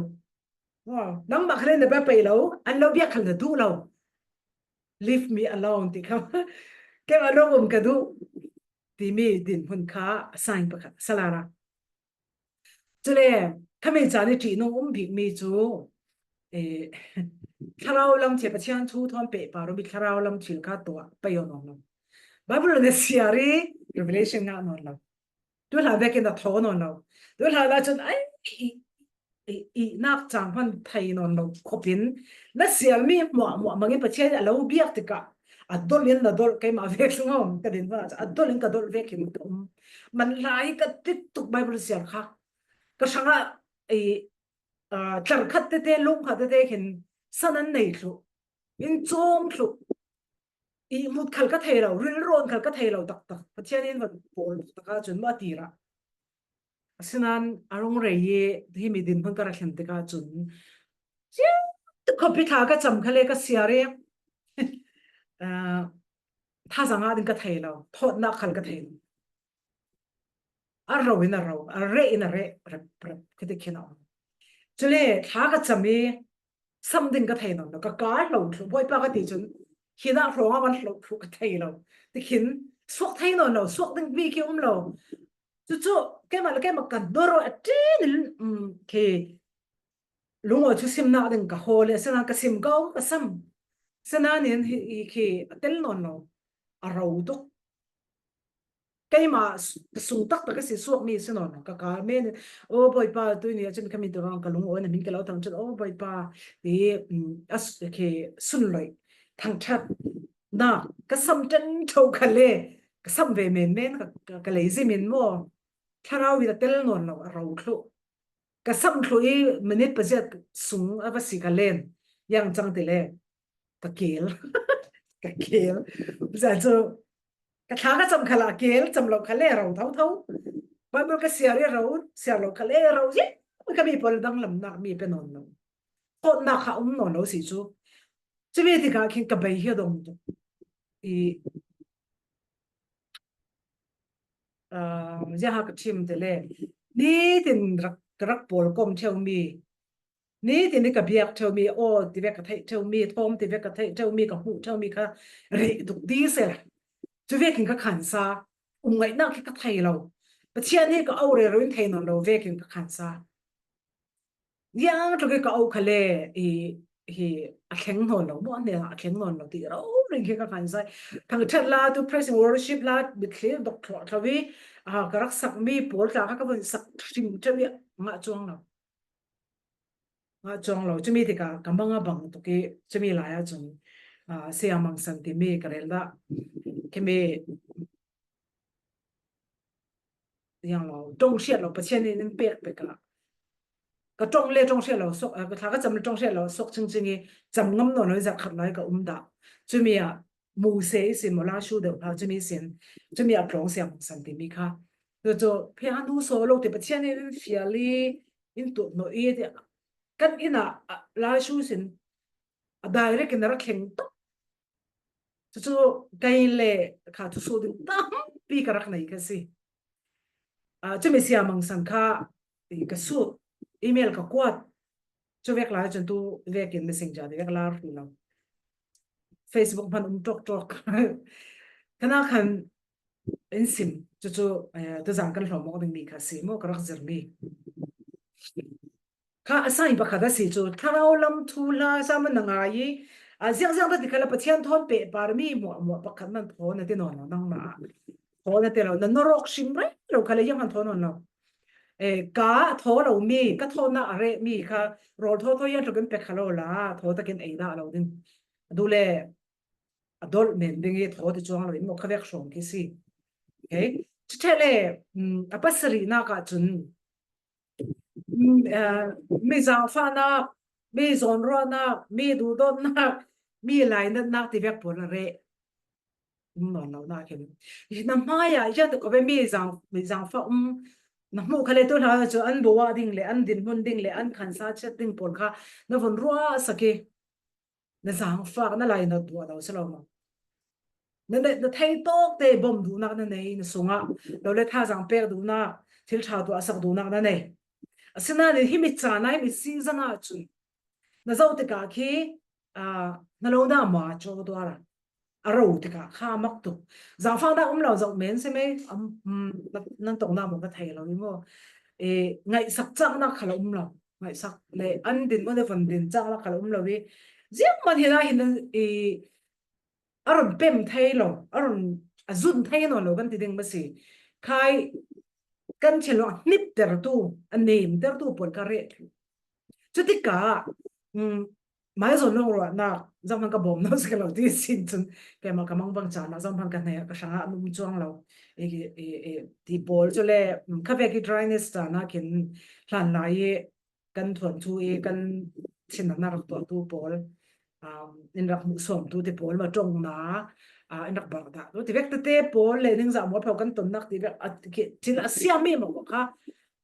Wow. Nangmah khal na ba pei lo, an lo biak khal na duh lo. Leave me alone ti kha. Kem a lo um ka duh. Ti mi dinhmun kha a sign pakhat, salara. Chule, khami chan i ṭihnung um bik mi chu, eh, thlarau lam thil Pathian thu thawn pehpar um i thlarau lam thil kha tuah pei nawn lo. Bible na siar i Revelation ngah nawn lo. Tu hlan vekin a thaw nawn lo. Tu hlan ah chun ai, i, i, i nak chang hman thei nawn lo khopin na siar mi muah muah mangin Pathian a lo biak tikah a dol in na dol keimah vek ngawm ka din va a dol in ka dol vekin ka um. Man lai ka ti tuk Bible siar kha. Ka hrangah i, ah, tlar khat tete, lung khat tete khin san an nei thluh. In chawm thluh. I mut khal ka thei lo, rilrawn khal ka thei lo tak tak. Pathian in van pawl tak taka chun ma tira. Asinan a rong rei i himi dinhmun ka ra thlen tikah chun. Chiang te khawpi thla ka cham kha le ka siar i. Ah, thazang ah ding ka thei lo, thawtnak khal ka thei lo. A ro in a ro, a reh in a reh, rep, rep, ka ti khin a um. Chule, thla ka cham i, sam ding ka thei nawn lo, ka kar hlo thluh, Bawipa ka ti chun, khin ah hrawng a man hlo thluh ka thei lo. Ti khin, suak thei nawn lo, suak ding mi khi um lo. Chu chu, keimah le keimah ka dor a ṭin in, um, khi, lungawi thu simnak ding ka haw le, sina ka sim ka um ka sam. Sina nin hi, hi khi a tel nawn lo, a ro tuk. Keimah s-, ka sung tak tak ka si suak mi si nawn lo, ka kar men, "O Bawipa, tuni a chun khami tura ka lungawi na min ka lo thang chun, o Bawipa," ti, um, a s-, khi sunlawih thangṭhat na ka sam ṭan ṭho kha le, ka sam ve men men ka, ka, ka lei zim in maw. Thlarau hi a tel nawn lo, a ro thluh. Ka sam thluh i minute paziat sung a va si ka len. Yang chang ti le. Ka kel. Ka kel. Za chu. Ka thla ka cham kha la kel, cham lo kha le ro tho tho. Bible ka siar i ro, siar lo kha le ro. Ye, ka mi pawl danglamnak mi pe nawn lo. Thawtnak kha um nawn lo si chu. Chumi tikah khin ka bei hi a dong tu. I, ah, ziaha ka thim te le. Nitin rak, rak pawl kom theu mi. Nitin i ka biak theu mi, aw, ti vek ka theih theu mi, thawm ti vek ka theih theu mi, ka hmuh theu mi kha rih duk di se la. Chu vekin ka khansa, um ngaihnak khi ka thei lo. Pathian hi ka au rero in thei nawn lo vekin ka khansa. Yang tluk i ka au kha le, i, hi, a thleng nawn lo, maw, a hne a thleng nawn lo, ti ro ring khi ka khansa. Thangṭhat la, tu praise and worship la, mitthli dok thluah thlo i, a, ka rak sak mi pawl tla kha ka vun sak hrim theu i, ngah chuang lo. Ngah chuang lo, chumi tikah ka mang a bang tuk i, chumi lai ah chun, ah, Sia Mang San timi ka rel dah. Khimi, yang lo, ṭong hriat lo, Pathian in in pek pek ah. Ka ṭong le ṭong hriat lo, suak, ah, ka thla ka cham le ṭong hriat lo, suak ching ching i, cham ngam nawn lo i zat khat lai ka um dah. Chumi ah, Muse i sin maw, Lashu deuh hla chumi sin, chumi a tlawng Sia Mang San timi kha. Chu chu, phian nu saw lo ti Pathian in in fial i, in tuat nawh i ti. Kan inn ah, a, Lashu sin, a direct in a ra thleng tawh. Chu chu, kei le kha thusuh ding tampi ka rak nei ka si. Ah, chumi Sia Mang San kha, i ka sut, email ka kuat. Chu vek lai chun tu vekin Messenger ti vek lar hrih lo. Facebook hman um ṭawk ṭawk. Kana khan in sim, chu chu, eh, tuzan kan hlawm awk ding mi kha si maw, ka rak zir mi. Kha a sign pakhat a si chu, thlarau lam thu hla sa man na ngai i, a ziang ziang ta ti kha la Pathian thawn pehpar mi muah muah pakhat man thawn a ti nawn lo nangmah. Thawn a ti lo, na nawrawk hrim reng lo kha le yang han thawn nawn lo. Eh, ka thaw lo mi, ka thawnna a reh mi kha, rawl thaw thaw yang tlukin pe kha lo la, thaw takin ei dah lo ding. A duh le, a dawlh men ding i thaw ti chuang lo in maw kha vek hrawng khi si. Okay? Chu ṭheh le, mm, a pasarihnak ah chun, mm, eh, mi zaangfahnak, mi zawnruahnak, mi duhdawtnak, mi lainatnak ti vek pawl a reh. Um nawn lo na khin. Na hmai ah, ya te ko ve mi zaang, mi zaangfah um, na hmuh kha le tu hla chu an buah ding le, an dinhmun ding le, an khansa chet ding pawl kha, na vun ruah sak i. Na zaangfak na lainat duh a lo si lo maw? Na, na, na theitawkte bawm duhnak na nei, na sungah lo le thazaang pek duhnak, thil ṭha tuahsak duhnak na nei. Asinain himi caan ah, himi season ah cun na zoh tikah khi, aa, na lo na ma caw tuar a, a ro tikah kha a mak tuk. Zaangfahnak um lo zoh men si mei, am, um, nan tongnak maw ka thei lo i maw? E, ngaihsak caknak kha lo um lo. Ngaihsak le an din maw, le von din caknak kha lo um lo i, ziangman hinah hin i, a run pem thei lo, a run, a zun thei nawn lo kan ti ding maw si. Khai kan thinlung a hniptertu, a nemtertu pawl ka reh thlu. Cutikah, um, maizawn lawng ruahnak, zohman ka bawm no si ka lo ti sin cun, keimah ka mangbang caan ah zohman ka hnaih ah ka hrangah an um cuang lo. I, i, i, ti pawl cu le, um, khavek i dryness caan ah khin hlan lai i kan thuanthu i kan thinnak rak tuahtu pawl, um, in rak hmuhsuamtu ti pawl, ma ṭongnak, ah, in rak barh dahtu ti vek tete pawl le ningzah mualpho kan tonnak ti vek a, ki, thil a siami maw kha,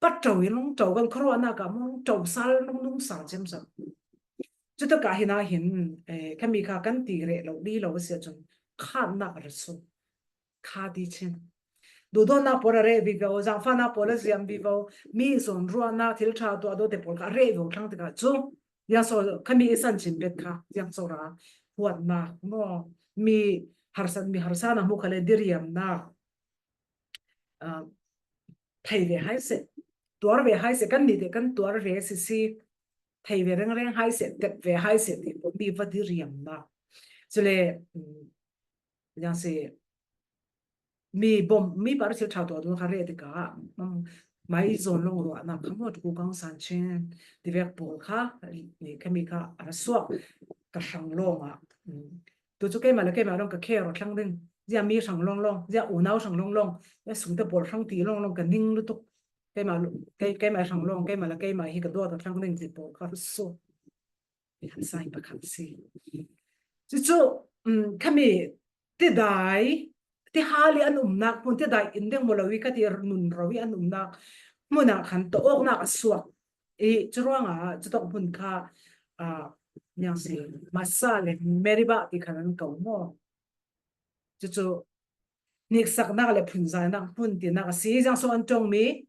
pat ṭo in lung ṭo kan khuaruahnak ah lung ṭo sal, lung nung sal ciamco. Cutakah hinah hin, eh, khami kha kan ti reh lo, li lo a si ahcun khannak a rak sung. Kha ti chin. Duhdawtnak pawl a reh vivo, zaangfahnak pawl a ziam vivo, mi zawn ruahnak, thil ṭha tuah dawte pawl kha a reh vivo thlang tikah cu, ziangso khami i san chin bet kha, ziangso ra huatnak maw, mi harsan, mi harsanak hmuh kha le diriamnak, ah, thei ve hai seh, tuar ve hai seh, kan nih te kan tuar ve sisi, thei ve rengreng hai seh, tet ve hai seh, ti mi va diriamnak. Cule, um, ziang si, mi bawm, mi par thil ṭha tuah dun kha reh tikah, um, maizawn lawng ruahnak kha maw, kukang san chin, ti vek pawl kha, ni khami kha a ra suak ka hrang lawng ah, um, tu cu keimah le keimah lawng ka kher aw thlang ding. Zia mi hrang lawng lawng, zia unau hrang lawng lawng, zia sungte pawl hrang ti lawng lawng ka ning lutuk. Keimah lu-, kei, keimah hrang lawng, keimah le keimah hi ka dawt aw thlang ding ti pawl kha rak sung. Sai pakhat si. Cucu, um, khami tidai, tihal i an umnak hmun, tidai in deng maw lo i ka ti, nun ro i an umnak hmun ah khan tawknak a suak. I curuangah cutok hmun kha, ah, niang si, Masa le Meribah ti khan an ko maw? Cucu niksaknak le phunzainak hmun tinak a si, ziangso an ṭongmi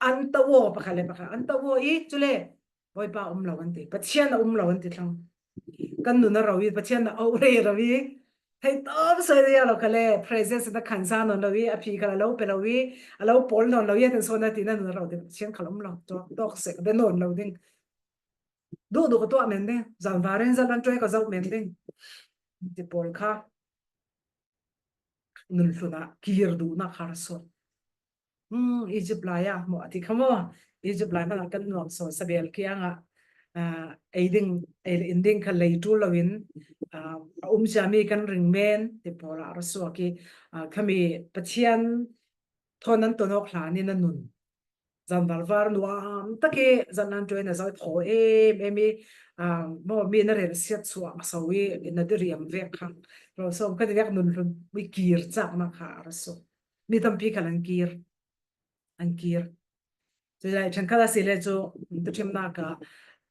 an tawh pakhat le pakhat an tawh i, cule Bawipa a um lo an ti, Pathian a um lo an ti thlang. Kan nun a ro i, Pathian a auh rero i, thei tawm sawi ria lo kha le, presence na khansa nawn lo i, a phi kha a lo pe lo i, a lo pawl nawn lo i, a tin sawn a ti na nun a ro ti, Pathian kha a um lo, tawk, tawk sek de nawn lo ding. Duh duh ka tuah men ding, zanvar in zan an ṭoi ka zoh men ding. Ti pawl kha nun hlun ah kir duhnak kha ra suak. Hmm, Egypt lai ah maw a ti kha maw? Egypt lai hmanah kan nuam sawn sabel kiangah, ah, ei ding, ei in ding kha lei ṭul loin, ah, a um ciami kan ring men ti pawl ah ra suak i, ah, khami Pathian thawn nan ton awk hlan in a nun. Zanval var nuam tak i zan an ṭuai na zau thaw em em i, ah, maw mi na rel siat chuah so i na diriam vek kha. Ro sawm ka ti vek nun hlun i kir caknak kha a ra suak. Mi tampi khal an kir. An kir. Cule ṭhenkhat a si le cu, tuṭhimnak ah,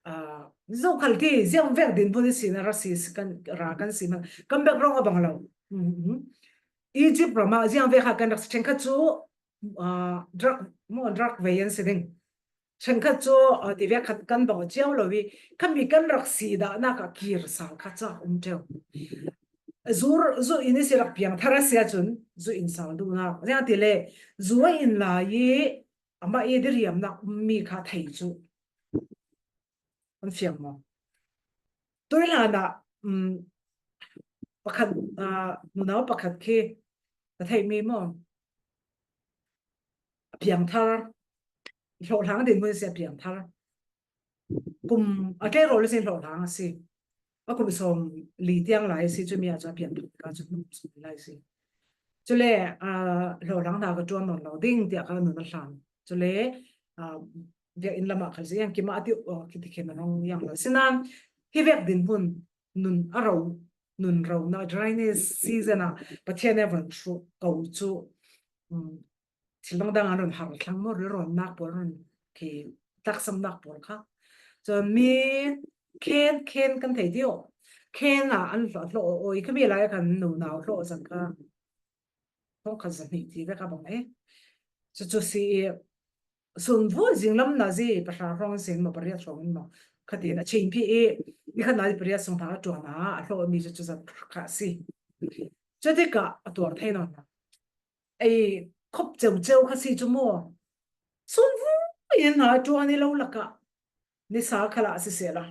ah, zokhal ti, ziang vek dinhmun i si na ra si, si kan, ra kan si hmanh, kan background a bang lo. Mhm. Egypt ram ah ziang vek kha kan rak si, ṭhenkhat cu, ah, drug, maw, drug vei an si ding. Ṭhenkhat cu, ah, ti vek khat kan bang cio lo i, khami kan rak si dahnak ah kir sal kha ca um ṭeu. Zu, zu in i si rak piang thar a si ahcun, zu in sal duhnak. Ziang ti le, zu a in lai i, amah i diriamnak ummi kha thei cu an fiang maw? Tui hlan ah, um, pakhat, ah, nunau pakhat khi ka theihmi maw? A piangthar, hlawhhlang dinhmun si a piangthar. Kum a tleirawl sin hlawhhlang a si. A kum sawm li tiang lai a si, cumi ah cu a piangthar tikah cun kum sawm lai a si. Cule, ah, hlawhhlang hna ka ṭuan nawn lo ding tiah ka nun a hlan. Cule, ah, biakinn lamah khal si, yang kimah a ti, oh, khiti khin a rung yang lo. Sinain, hi vek dinhmun nun a ro, nun ronak, dryness season ah Pathian he von hruh ko cu, um, thil dangdang an run har thlang maw, rilrawnnak pawl run khi taksamnak pawl kha. Cun mi khen, khen kan thei ti aw. Khen a an hlawh, hlawh aw i, khami lai a kan nunau hlawh zang kha. Thawng khat zahnih ti vek a bang e. Chu chu si i, sun vui zing lam nazi pahra hrawng zing maw, pariat hrawng in maw. Khatin a ching phi i, ni khat nazi pariat sung hna a ṭuan a, a hlawh mi chu chu zat kha si. Chu tikah a tuar thei nawn lo. Ei, khop ceu ceu kha si chu maw. Sun vui in hna a ṭuan i lo lakah. Ni sa khalah a si seh la.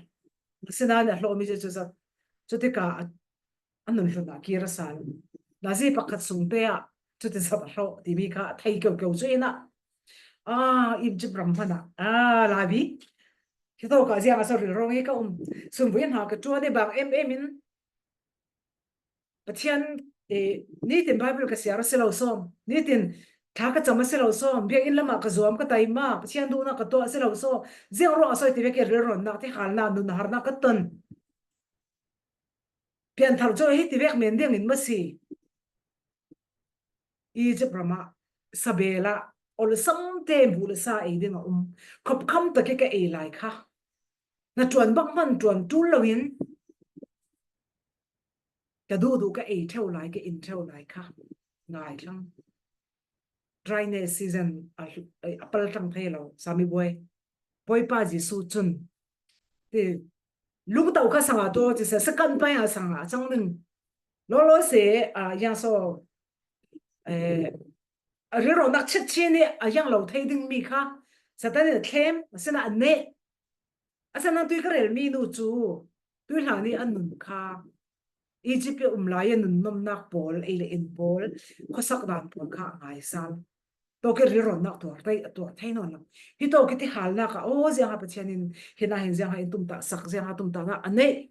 Asinain a hlawh mi cu cu zat. Cu tikah a, a nun hlun ah kir a sal. Nazi pakhat sung te ah cuti zat a hlawh timi kha a thei keu keu cu in ah. Ah, Egypt ram hmanh ah. Ah, Labi. Hitawk ah ziang a so rilrawng i ka um. Sun vui in hna ka ṭuan i bang em em in. Pathian, eh, nitin Bible ka siar a si lo sawm, nitin thla ka cam a si lo sawm, biakinn lamah ka zuam ka tai ma, Pathian duhnak ka tuah a si lo sawm, ziang ruang a sawi ti vek i rilrawnnak, thihalnak, nunharnak ka ton. Pianthar cu hi ti vek men ding in maw si. Egypt ram ah, sabel ah, olsam te bu le sa ei ding a um. Khopkham tak i ka ei lai kha. Na ṭuan bak hman ṭuan ṭul lo in, ka duhduh ka ei ṭheu lai, ka in ṭheu lai kha ngai thlang. Dryness season a, a pal tlang thei lo, Sami buai. Bawipa Jesuh cun ti lungto kha sangah tu ti se, second pai a sangah a cang ding. Lawlaw se, a, yang so, eh, a rilrawnak chet chin i a yang lo thei ding mi kha Satan in a thlem, a sinah a neh. A san tui ka rel mi nu cu tui hlan i a nun kha Egypt i um lai a nunnomnak pawl, ei le in pawl, khuasak dan pawl kha a ngai sal. Tawk i rilrawnnak tuar thei, a tuar thei nawn lo. Hi tawk i ti halnak ah, aw, ziangha Pathian in, hinah hin ziangha in tumtah sak, ziangha tumtahnak a neih.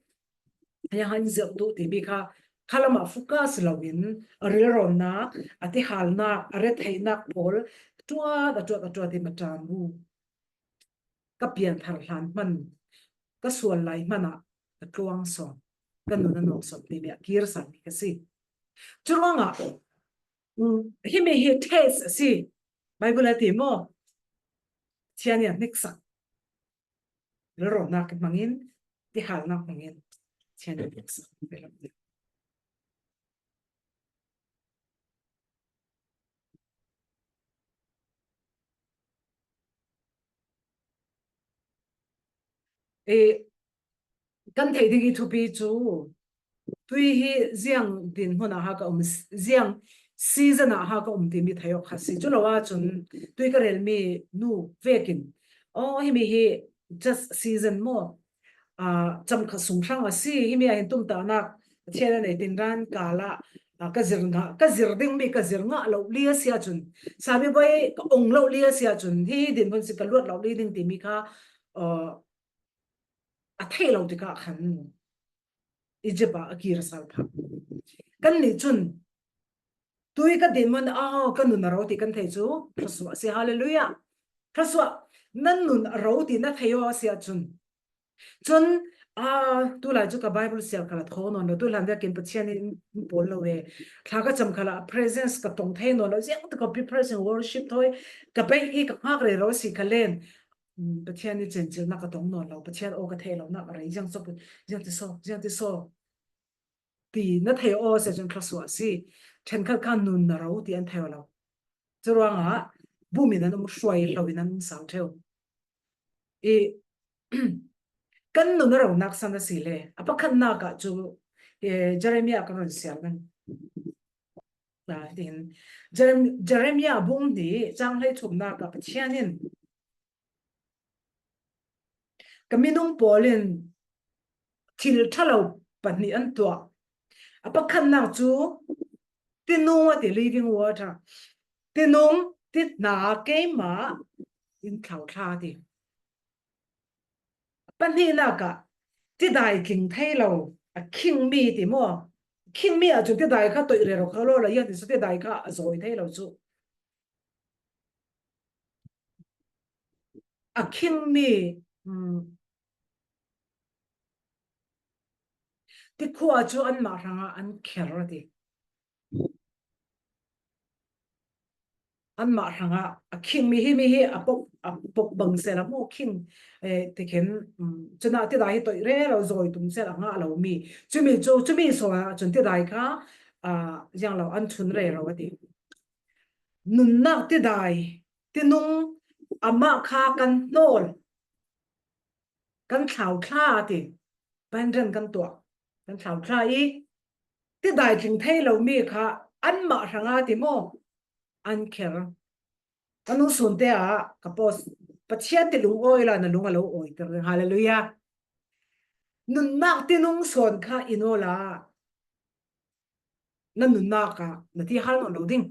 Ziangha in zirh duh timi kha, khalam ah focus lo in, a rilrawnnak, a ti halnak, a retheihnak pawl, a tuat, a tuat, a tuat i matan bu. Ka pianthar hlan hman, ka sual lai hman ah ka tluang sawm, ka nun a nawk sawm timi a kir sal mi ka si. Curuangah, um, himi hi test a si. Bible a ti maw? Pathian in a hniksak. Rilrawnak hmangin, ti halnak hmangin, Pathian in a hniksak. E, kan theih ding i thupi cu, tui hi ziang dinhmun ah ha ka um, ziang season ah ha ka um timi thei awk kha si. Cu lo ahcun tui ka relmi nu vekin, aw, himi hi just season maw? Aa, cam kha sung hrang a si, himi ah hin tumtahnak Pathian a nei tinran kal ah, aa, ka zir ngah, ka zir dingmi ka zir ngah lo li a si ahcun, Sami buai ka ong lo li a si ahcun, hi dinhmun si ka luat lo li ding timi kha, aa, a theih lo tikah khan Egypt ah a kir a sal phah. Kannih cun tui ka dinhmun, aw, ka nun a ro ti kan thei cu, thlasuah a si, hallelujah. Thlasuah, nan nun a ro ti na thei aw a si ahcun. Cun, aa, tulai cu ka Bible siar khalah thaw nawn lo, tu hlan vekin Pathian in in pawl lo e. Thla ka cam khalah a presence ka tong thei nawn lo, ziang tu ka pi presence worship thawi, ka peih i ka hngak rero si kha len. Mm, Pathian i cencilnak ka tong nawn lo, Pathian aw ka theih lonak a rei, ziang so, ziang ti so, ziang ti so. Ti na thei aw si ahcun thlasuah si. Ṭhenkhat kha nun na ro ti an thei lo. Curuangah bum in an um, hruai lo in an um sau ṭheu. I, kan nun a ronak san a si le. A pakhatnak ah cu, eh, Jeremiah kan run siar nan. Ah, tin, Jerem-, Jeremiah bung hnih cang hleithumnak ah Pathian in ka minung pawl in thil ṭhalo pahnih an tuah. A pakhatnak cu tinung a ti, living water. Tinung ti hna keimah in thlau thla a ti. A pahnihnak ah tidai tling thei lo, a khingmi ti maw? Khingmi ahcun tidai kha toih rero kho lo, la, ziang ti so tidai kha a zawi thei lo cu. A khingmi, um, tikhua cu anmah hrangah an kher a ti. anmah hrangah a khing mi hi, mi hi a pok, a pok bang sela maw khing, eh, tikhin, um, cuna tidai hi toih rero zawi tum sela ngah lo mi. Cumi cu, cumi sawnah cun tidai kha, ah, ziang lo an thun rero a ti. Nunnak tidai, tinung amah kha kan hnawl, kan thlauthla a ti. Bandan kan tuah, kan thlauthla i, tidai tling thei lo mi kha anmah hrangah ti maw? An kher. Ka nu sun te ah ka post, Pathian ti lungawi la na lung a lo awiter. Hallelujah. Nunnak tinung sawn kha in aw la. Na nunnak ah na ti hal nawn lo ding.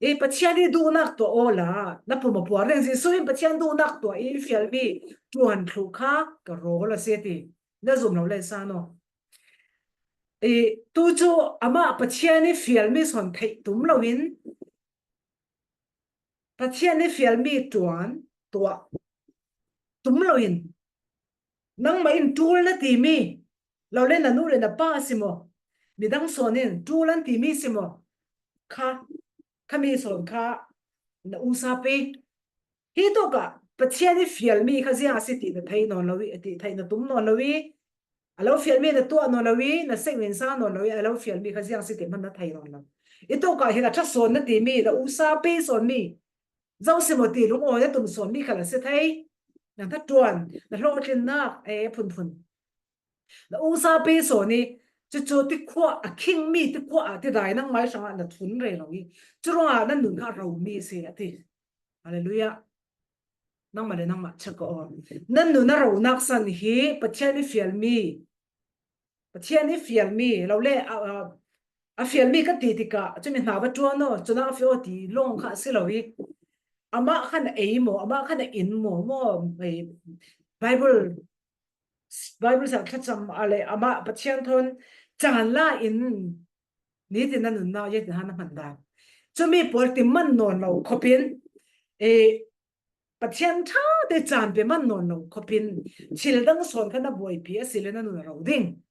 I Pathian i duhnak tuah aw la, na pum a puar ding. Jesuh in Pathian duhnak tuah i fialmi ṭuan thluh kha ka rawl a si ti. Na zum lo le sa naw. I tu cu amah Pathian i fialmi sawn theih tum loin, Pathian i fialmi ṭuan tuah tum loin, nangmah in ṭul na timi, lo le na nu le na pa a si maw? Midang sawn in ṭul an timi si maw? Kha, khami sawn kha na usa pe. Hi tawkah Pathian i fialmi kha ziang a si ti na thei nawn lo i, ti thei na tum nawn lo i, a lo fialmi na tuah nawn lo i, na seng in sa nawn lo i, a lo fialmi kha ziang si ti hman na thei nawn lo. I tawkah hin a ṭha sawn na timi, na usa pe sawn mi, zo si maw ti lungawi na tum sawn mi kha la si thei. Na hnaṭuan, na hlawhtlinnak, e, phunphun. Na usa pe sawn i, cucu tikhua a khing mi, tikhua a tidai nangmah hrangah na thun rero i, curuangah na nun kha ro mi si a ti. Hallelujah. Nangmah le nangmah check aw. Nan nun a ronak san hi Pathian i fialmi, Pathian i fialmi, lo le, a, a, a fialmi ka ti tikah, cumi hna va ṭuan aw, cuna a fial aw ti lawng kha a si lo i. Amah khan a ei maw, amah khan a in maw, maw, ei, Bible, Bible sang thlacam a le, amah Pathian thawn caan la in, nitin na nunnak, yetin han na hman dan. Cumi pawl ti man nawn lo khopin, e, Pathian ṭha te caan pe man nawn lo khopin, thil dang sawn kha na buaipi a si le na nun a ro ding.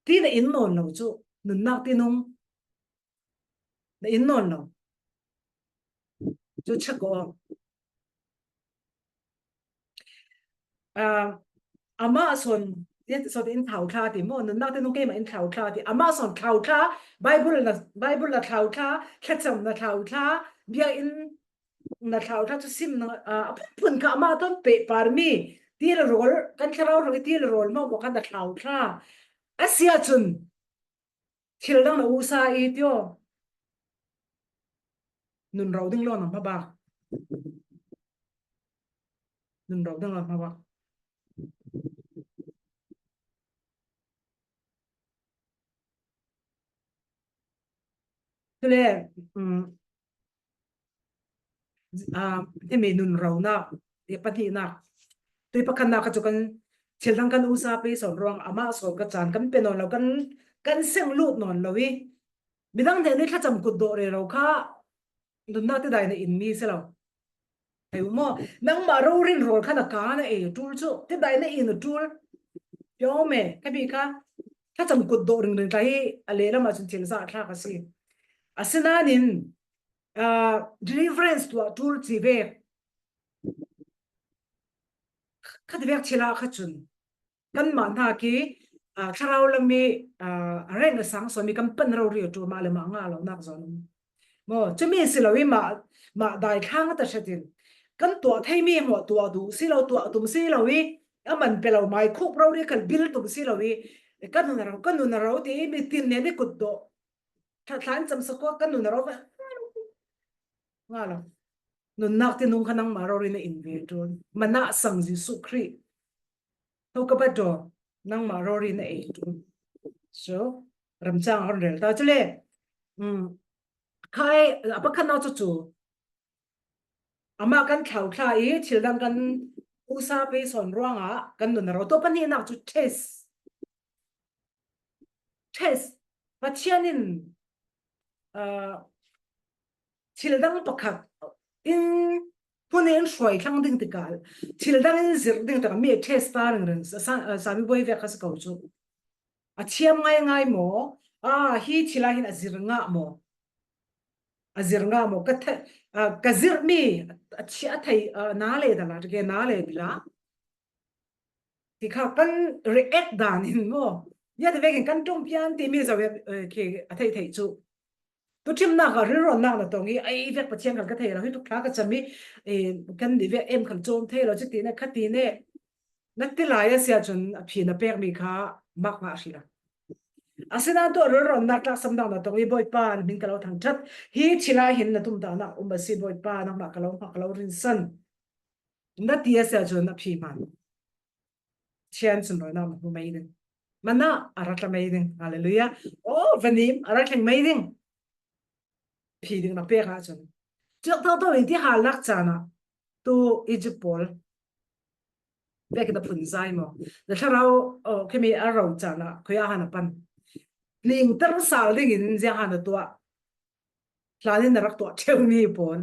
Ti na in nawn lo cu, nunnak tinung na in nawn lo. Cu check aw. Ah, amah sawn, sawn in thlauthla ti maw, nunnak tinung keimah in thlauthla ti. Amah sawn thlauthla, Bible na, Bible na thlauthla, thlacam na thlauthla, biakinn na thlauthla cu sim na, ah, a phunphun kha amah thawn pehparmi, ti le rawl, kan thlarau hrang i ti le rawl maw, maw khan na thlauthla. A si ahcun, thil dang na usa i ti aw. Nun ro ding law na hma bak. Nun ro ding law hma bak. Cule, um, ah, himi nun ronak, i pahnihnak, tui pakhatnak kha cu kan thil dang kan usa pe sawn ruang amah sawn kha caan kan pe nawn lo, kan, kan seng lut nawn lo i, midang hnen i thlacam kut dawh rero kha nunnak tidai na in mi si lo. Thei u maw? Nangmah rori in rawl kha na ka na ei a ṭul cu, tidai na in a ṭul. Piau me, kha bik kha, thlacam kut dawh ringring tla hi, a lehlam ahcun thil zah thlak a si. Asinain, ah, deliverance tuah ṭul ci ve. Khatvek thil ah kha cun, kanmah hna khi, ah, thlarau lam i, ah, a reng a sang sawn mi kan pan rori a ṭul mah le mah ngah lonak zawn um. Maw, cumi si lo i mah, mah daithlang a ta hretin kan tuah thei mi maw, tuah duh si lo, tuah tum si lo i a man pe lo, mai khuk rori khal bil tum si lo i kan nun a ro, kan nun a ro ti i mi tin nen i kut dawh. Thla, thla in cam sakua kan nun a ro ve. Nga lo. Nunnak tinung kha nangmah rori na in ve ṭul. Manah sang Jesuh Khrih. Ho ka bat daw, nangmah rori na ei ṭul. So, ramcang hon rel ta. Cule, um, khai, a pakhatnak cu cu. Amah kan thlauthla i, thil dang kan usa pe sawn ruangah kan nun a ro. Tua pahnihnak cu test. Test. Pathian in, ah, thil dang pakhat in hmun in hruai thlang ding tikah, thil dang in zirh ding tikah mi a test ta ringring, sa, sa, ah, Sami buai vek kha si ko cu. A thiam ngaingai maw? Ah, hi thil ah hin a zir ngah maw? a zir nga maw, ka thei, a, ka zir mi, a, a thei, a, na le da la, ke na le bi la. Ti kha kan react dan in maw. Ya ti vekin kan ṭawng pian ti mi zo, eh, ke a thei thei chu. Tu ṭhimnak ah rilrawnnak na tawng hi, ei vek Pathian khan ka thei lo, hi tuk thla ka cham hi, eh, kan ni vek em khan chawm thei lo, chu ti ne, kha ti ne. Na ti lai a sia chun a phi na pek mi kha mak ngah hrih a. Asinain tu a rilrawnnak tlaksamnak na tawng hi, Bawipa, na hmin ka lo thangṭhat. Hi thil ah hin na tumtahna um a si, Bawipa, nangmah ka lo hma, ka lo rinsan. Na ti a sia chun a phi hman. Pathian sunlawinak na hmu mai ding. Mana a ra tla mai ding. Hallelujah. Oh, vanim a ra thleng mai ding. Phi ding na pek ah chun. Chuak tawh tawh in ti hal lak chan ah. Tu Egypt pawl. Pek in a phun zai maw. Na thlarau, oh, khimi a ro chan ah. Khoi a han a pan. Ning tar sal ding in ziang han a tuah. Hlanin na rak tuah ṭheu mi pawl.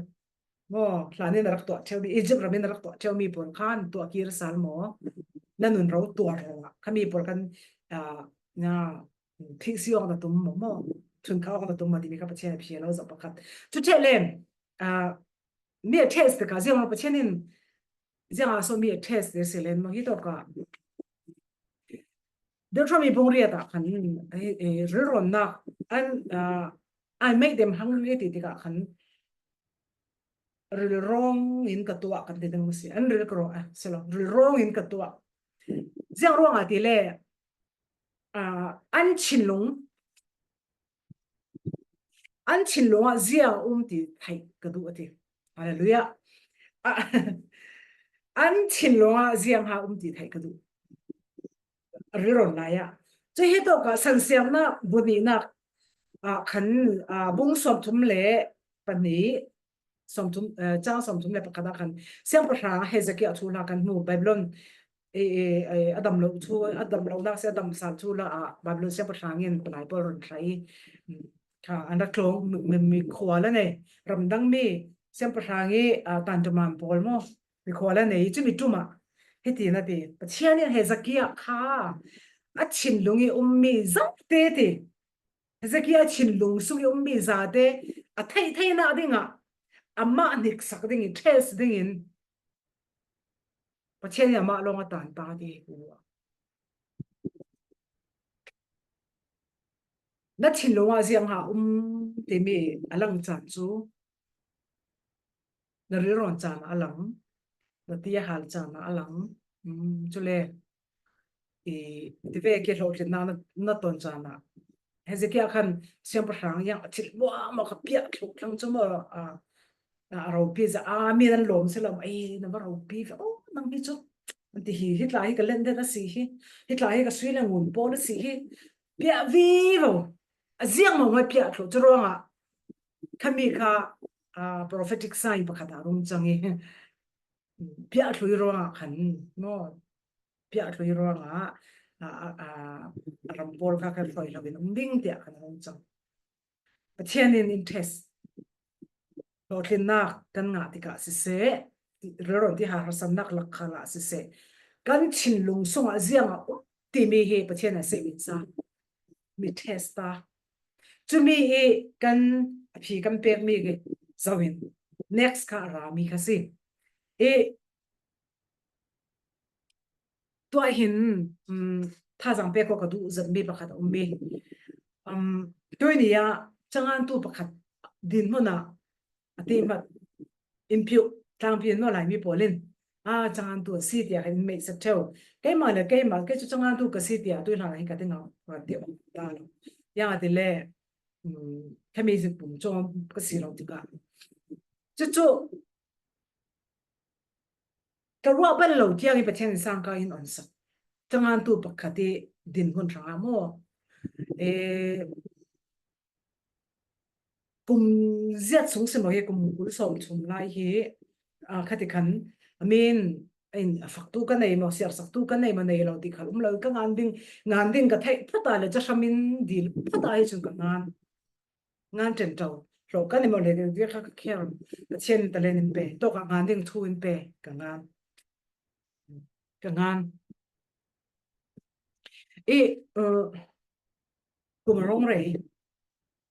Maw, hlanin na rak tuah ṭheu mi, Egypt ramin na rak tuah ṭheu mi pawl khan tuah kir sal maw. Na nun ro tuah ro ah. Khami pawl kan, ah, na, thli si awk na tum maw, maw. Thun kha awk na tum maw, ti mi kha Pathian a phi lo zawh pakhat. Chu ṭheh lem, ah, mi a test ka ziang maw Pathian in, ziang a so mi a test de si len maw, hi tawk a. Deuteronomy bung riat ah khan, eh, eh, rilrawnnak, an, ah, I made them hungry ti tikah khan, rilrawng in ka tuah kan ti ding si. An ril ka rawng, ah, si lo, rilrawng in ka tuah. Ziang ruangah ti le, ah, an thinlung, an thinlung ah ziang um ti theih ka duh a ti. Hallelujah. Ah, an thinlung ah ziang ha um ti theih ka duh. Rilrawn lai ah. Chu hi tawk ah Sansiamna bu nihnak ah khan, ah, bung sawmthum le pahnih, sawmthum, eh, chang sawmthum le pakhat ah khan siangpahrang Hezekiah thu hla kan hmu, Babylon, eh, eh, eh, a dam lo thu, a dam lo nak si, a dam sal thu la ah Babylon siangpahrang in palai pawl run thlai, mm, kha an rak tlawng mi, mi, mi khua la nei, ramdang mi siangpahrang i, ah, tantaman pawl maw, mi khua la nei, chu mi ṭum ah hiti na ti, Pathian in Hezekiah kha a thinlung i um mi zate ti, Hezekiah thinlung sung i um mi zate a theih theihna ding ah amah hniksak ding i test ding in Pathian in amah lawng a tan ta ti hi ku a. Na thinlung ah ziang ha um ti mi a lang chan chu na rilrawn chan a lang, na ti a hal chan a lang. Um, chule i ti ve ke hlawhtlinna na, na ton chan a. Hezekiah khan siangpahrang yang a thil muahmuah ka piah thluh thlang chu maw, a, a, a ropi za a, mi nan lawm si lo, ei, na va ropi ve, oh, nang hi chu. An ti hi, hi tla hi ka len den a si hi, hi tla hi ka sui le ngun pawl a si hi. Piah vivo. A ziang mawng mai piah thluh chu ruangah. Khami kha, a, prophetic sign pakhat a rung chang i. Piah thlui ruangah khan, maw. Piah thlui ruangah, a, a, a, a ram pawl kha khan hloi lo in um ding tiah khan a rung chang. Pathian in interest hlawhtlinnak kan ngah tikah siseh, rilrawn ti ha harsatnak lak khalah siseh, kan thinlung sungah ziang a um ti mi hi Pathian a seh min sa, mi test ta. Cumi i kan a phi kan pek mi zo in next kha a ra mi kha si. I tua hin, um, thazang pek ko ka duh zat mi pakhat a um mi. Um, tuni a changantu pakhat dinhmun ah a ti mat in phiu tlangpi in no lai mi pawl in, a, changantu a si tia kan mei sa theu. Keimah le keimah, kei chu changantu ka si tia, tui hlan hi ka ti ngau, ka ti ngau ta lo. Yang a ti le, um, khami zin pum chom ka si lo ti ka. Chu chu, ka ruah ban lo tiang i Pathian in sang ka in on sak. Changantu pakhat i dinhmun hrang a maw. E, kum ziat sung si maw hi, kum kul sawm thum lai hi, a, khati khan, a min, in, a faktu ka nei maw, siarsaktu ka nei maw, nei lo ti khal um lo, ka ngan ding, ngan ding ka theih phata le, cha hramin dil phata hi chun ka ngan. Ngan ṭen ṭo. Hlawh ka ni maw le, ding kha ka kher. Pathian in talent in pe. Tawk a ngan ding thu in pe. Ka ngan. Ka ngan. I, uh, kum a rong rei.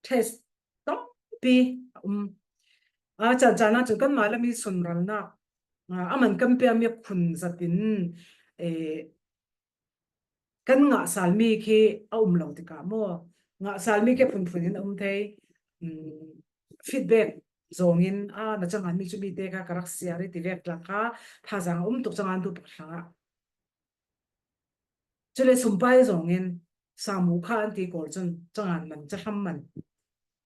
Test tampi a um. A, chan chan a chun kanmah lam i sunralnak, a, a man kan pia mi khun zatin, eh, kan ngahsal mi khi a um lo tikah maw? Ngahsal mi khi phunphun in a um thei. Um, feedback zongin, a, na changhan mi cu mi te kha ka rak siar i ti vek tla kha thazang a um tuk changhan tu pakhat hrangah. Cule sumpai zongin samu kha an ti kawl cun changhan man, cahram man.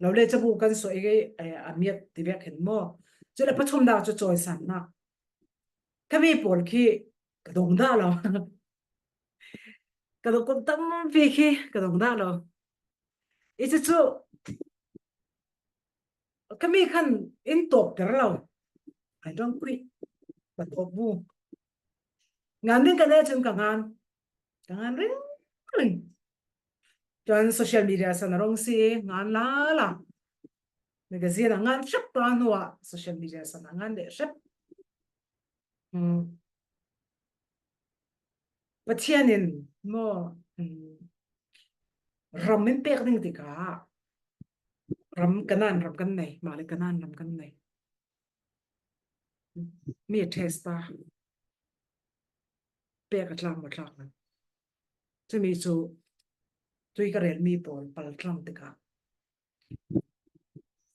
Lo le cabu kan suah i, eh, a miat ti vek hin maw? Cule pathumnak cu cawisannak. Ka mi pawl khi ka dong dah lo. Ka dong kum tampi khi ka dong dah lo. I cucu ka mi khan in tawpter lo. I don't quit. Ka tawp bu. Ngan ding ka ne cun ka ngan. Ka ngan ring ring. Cun social media san a rong si ngan lala. Magazine a ngan hrep ta hnuah social media san a ngan leh hrep. Hmm. Pathian in maw, hmm, ram in pek ding tikah ram Kanaan ram kan nei, mah le Kanaan ram kan nei. Mi a test ta pek a tlak maw tlak lo. Cumi cu tui ka relmi pawl paltlang tikah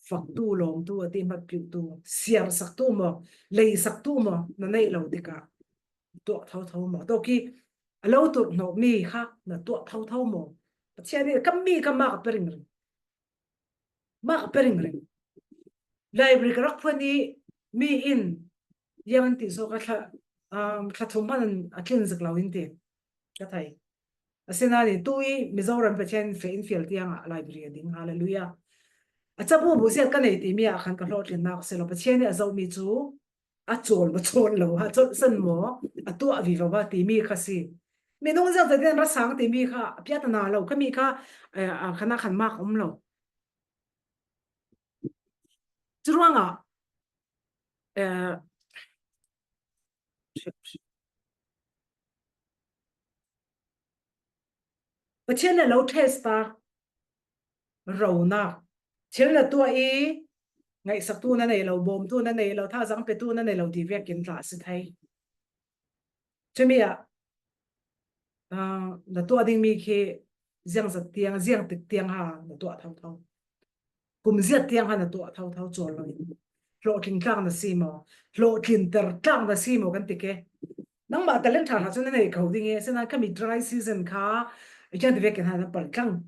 faktu, lawmtu, a ti hmatpiuhtu, siarsaktu maw, leisaktu maw na neih lo tikah tuah thotho maw? Tawki a lo turh hnawhmi kha na tuah thotho maw? Pathian nih ka mi kha mah ka pe ringring. Mah ka pe ringring. Library ka rak phuan i mi in yang an ti saw ka thla, um, thla thum hman a tlin zik lo in ti ka thei. Asinain tu i Mizoram Pathian fe in fial tiangah library a ding. Hallelujah. A cabu bu ziat ka nei timi ah khan ka hlawhtlinnak a si lo. Pathian nih a zohmi cu a cawl maw cawl lo, a colhsan maw, a tuah vivo a timi kha si. Minung ziangzat in ra sang timi kha a piatana lo, khami kha, eh, a khan a khan mak um lo. Curuangah, eh, Pathian nih lo test ta ronak thil na tuah i ngaihsaktu na nei lo, bawmtu na nei lo, thazaang petu na nei lo ti vekin tla a si thei. Cumi ah, ah, na tuah dingmi khi ziangzat tiang, ziangtik tiang ha na tuah thotho. Kum ziat tiang ha na tuah thotho cual lo in. Hlawhtling tlak na si maw? Hlawhtlinter tlak na si maw kan ti ke. Nangmah talent ṭha ṭha cu na nei ko ding i, sinain khami dry season kha, i kan ti vekin ha na paltlang.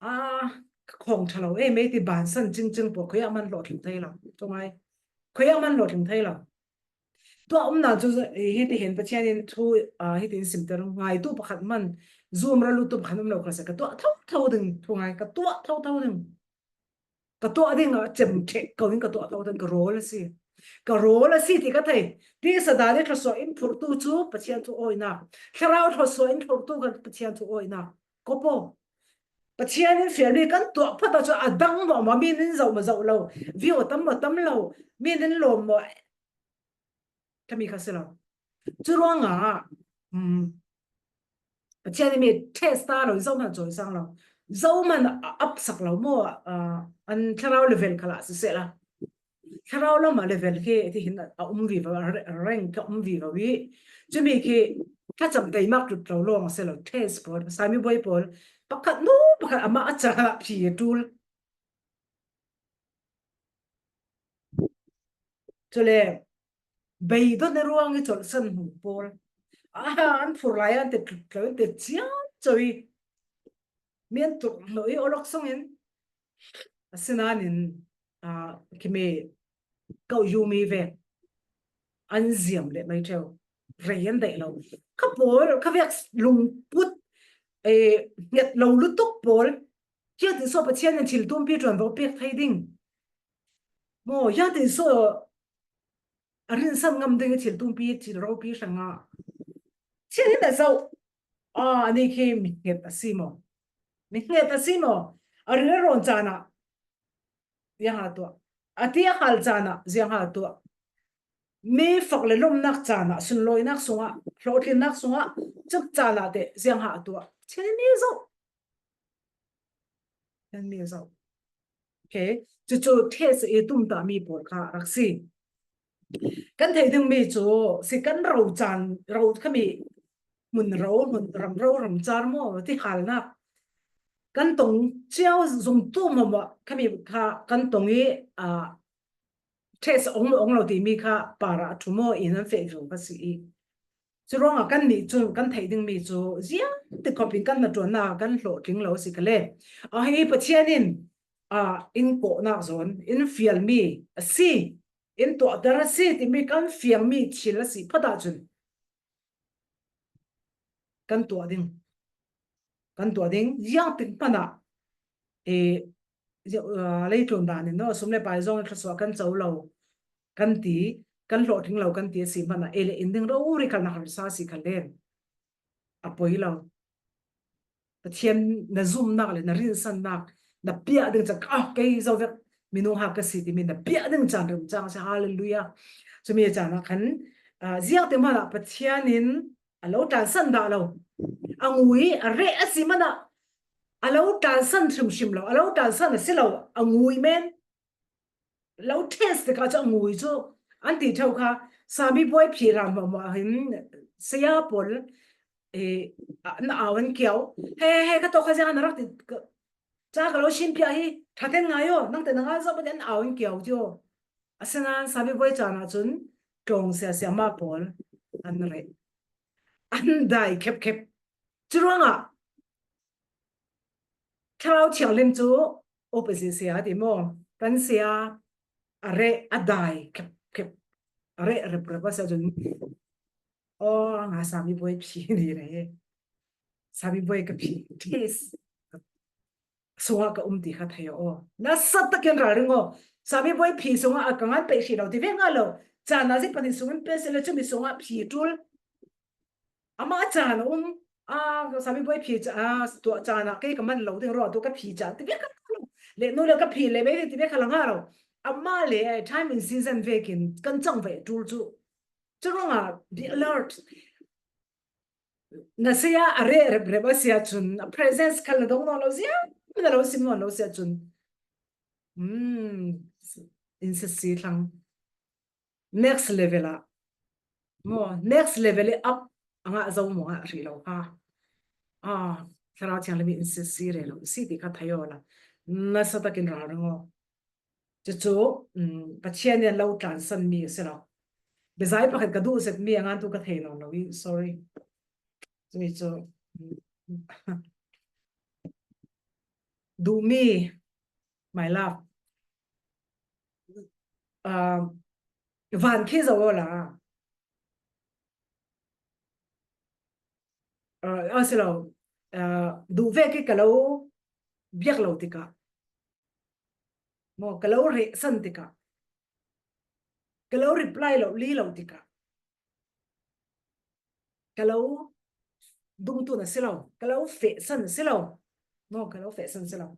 A, ka khawng ṭha lo ei mei ti bansan cingcing pawl khuiah man hlawhtling thei lo. Tungai. Khuiah man hlawhtling thei lo. Tuah umnak cu, eh, hitihin Pathian in thu, ah, hitin simter, ngaitu pakhat man, zum ra lutu pakhat um lo kha si, ka tuah thotho ding, thungai, ka tuah thotho ding. Ka tuah ding a cem ṭheh ko in ka tuah thotho ding, ka rawl a si. Ka rawl a si ti ka thei. Tisa dan i thluasuah in phurtu cu Pathian thu awinak. Thlarau thluasuah in phurtu kan Pathian thu awinak. Ko paw. Pathian in fialmi kan tuah phata cu a dang mawh maw, mi nin zoh maw zoh lo, view a tam maw tam lo, mi nin lawm maw, khami kha si lo. Curuangah, um, Pathian in mi test ta lo, zohman cawisang lo, zohman a apsak lo maw, ah, an thlarau level khalah siseh la. Thlarau lam a level khi tihin a um vivo, a re-, rank ka um vivo i. Cumi khi thlacam teimak tut lo lawng a si lo, test pawl, Sami buai pawl, pakhat nu pakhat amah a caan ah phi a ṭul. Cule, beidon i ruang i colhsan hnu pawl. Aha, an phur lai an ti tlo, an ti ciang co i. Mi an turh hnawh i awlok sungin. Asinain, ah, khimi ko yumi ve. An ziam le mai ṭheu. Rei an daih lo. Ka pawl, ka vek lungput, eh, hnget lo lutuk pawl. Hiah ti saw Pathian in thil tumpi ṭuanvo pek thei ding. Maw, hiah ti saw a rinsan ngam ding i thil tumpi, thil ropi hrangah. Thil in a zoh. Ah, ani khi mi hnget a si maw? Mi hnget a si maw? A rin a rawn caan ah ziang ha tuah. A ti a hal caan ah ziang ha tuah. Mi fak le lawmhnak caan ah, sunlawinak sungah, hlawhtlinnak sungah, cuk caan ah teh ziang ha tuah. Thil mi zoh. Thil mi zoh. Okay. Cucu test i tumtah mi pawl kha rak si. Kan theih ding mi cu si kan ro caan, ro khami hmun ro, hmun ram ro, ram car maw, ti halnak. Kan tong cio zung tu maw, khami kha kan tong i, aa, test ong, ong lo timi kha para a ṭhu maw i nan feh vivo kha si i. Curuangah kannih cu kan theih dingmi cu ziangtik khawpin kan hnaṭuannak kan hlawhtling lo si kha le. A hi Pathian in, aa, in kawhnak zawn in fialmi a si, in tuahter a si timi kan fiangmi thil a si phot ahcun kan tuah ding, kan tuah ding, ziangtik hmanh ah, eh, leitlun dan in no, sum le pai zong in thluasuah kan co lo kan ti, kan hlawhtling lo kan ti a si hmanh ah, eh, le in ding rori kal na harsa si kha len a poi lo. Pathian na zumhnak le na rinsannak na piah ding caan, ah, kei zo vek minung hak ka si timi na piah ding caan rim cang a si. Hallelujah. Cumi caan ah khan, ah, ziangtik hmanh ah Pathian in a lo tlansan dah lo. A ngui, a reh a si hmanh ah a lo tlansan hrimhrim lo, a lo tlansan a si lo, a ngui men. Lo test tikah cu a ngui cu an ti ṭheo kha, Sami buai phi hlan hmuahhmuah hin saya pawl, eh, an au an kiau. He, he, ka tawk kha ziang na rak ti, ka, ca ka lo chim piah hi, ṭha ten ngai aw, nang te na ngai zawh pah an au an kiau tio. Asinain Sami buai caan ahcun tlawng sia sia mah pawl an reh. An dai khepkhep. Curuangah Thlarau Thianghlim cu opposite sia ti maw? Kan sia a reh, a dai khepkhep, a reh reprep a si ahcun, aw, nga Sami buai phi ni re. Sami buai ka phi, taste sungah ka um ti kha thei aw. Nasa takin ralring aw. Sami buai phi sungah a ka ngan peih hrih lo ti ve nga lo. Caan a zi pahnih sungin pe si le cumi sungah phi ṭul. Amah caan a um, a, Sami buai phi ca-, a, tuah caan ah kei ka man lo ding ruah tu ka phi caan ti ve ka lo. Le nu le ka phi le ve ti ve kha la nga lo. Amah le, eh, time in season vekin kan cang ve ṭul cu. Curuangah be alert. Na saya a reh reprep a si ahcun, a presence khal na dong nawn lo ziang, na lo sim nawn lo si ahcun, hmm, in sisi thlang. Next level ah. Maw, next level i up a ngah zo maw ngah hrih lo kha. Ah, Thlarau Thianghlim in sisi re lo, si ti kha thei aw la. Nasa takin ralring aw. Cucu, um, Pathian nih a lo tlansanmi a si lo. Biazai pakhat ka duh zetmi a ngan tu ka thei nawn lo i, sorry. Cumi cu, um, duhmi, my love. Ah, van khi zo aw la. Ah, a si lo. Ah, duh vek i ka lo biak lo tikah. Maw, ka lo rehsan tikah. Ka lo reply lo, li lo tikah. Ka lo dungtun a si lo, ka lo fehsan a si lo. Maw, ka lo fehsan a si lo.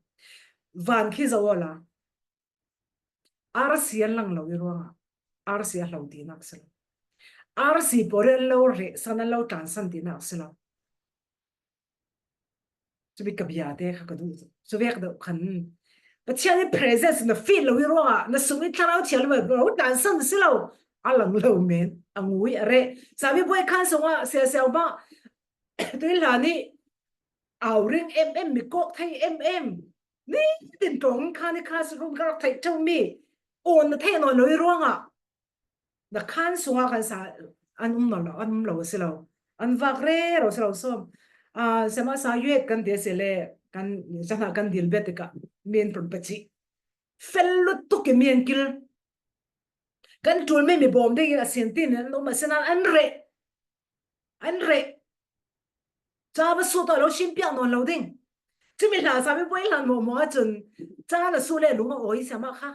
Van khi zo aw la. Arsi an lang lo i ruangah arsi a hlo tinak a si lo. Arsi pawl an lo rehsan, an lo tlansan tinak a si lo. Cumi ka bia te kha ka duh. Cu vek deuh khan Pathian i presence na feel lo i ruangah na sung i Thlarau Thianghlim lo tlansan a si lo. A lang lo men, a ngui, a reh. Sami buai khan sungah sia sia mah tui hlan i au ring em em, mi kawk thei em em. Nitin tlawng khan i kha si rum ka rak theih ṭheu mi. Awn na theih nawn lo i ruangah na khan sungah kan sa an um nawn lo, an um lo a si lo. An vak rero a si lo sawm. Ah, sema sa yuet kan ti a si le kan cahna kan dil bia tikah mi an tlun pacih. Fel lutuk i mi an kil. Kan ṭul mi mi bawm ding i a sin tin an um a si nain an reh. An reh. Ca va suh tawh lo chim piak nawn lo ding. Cumi hla Sami buai hlan mawhmawh ahcun ca na suh le lung a awi siamah kha.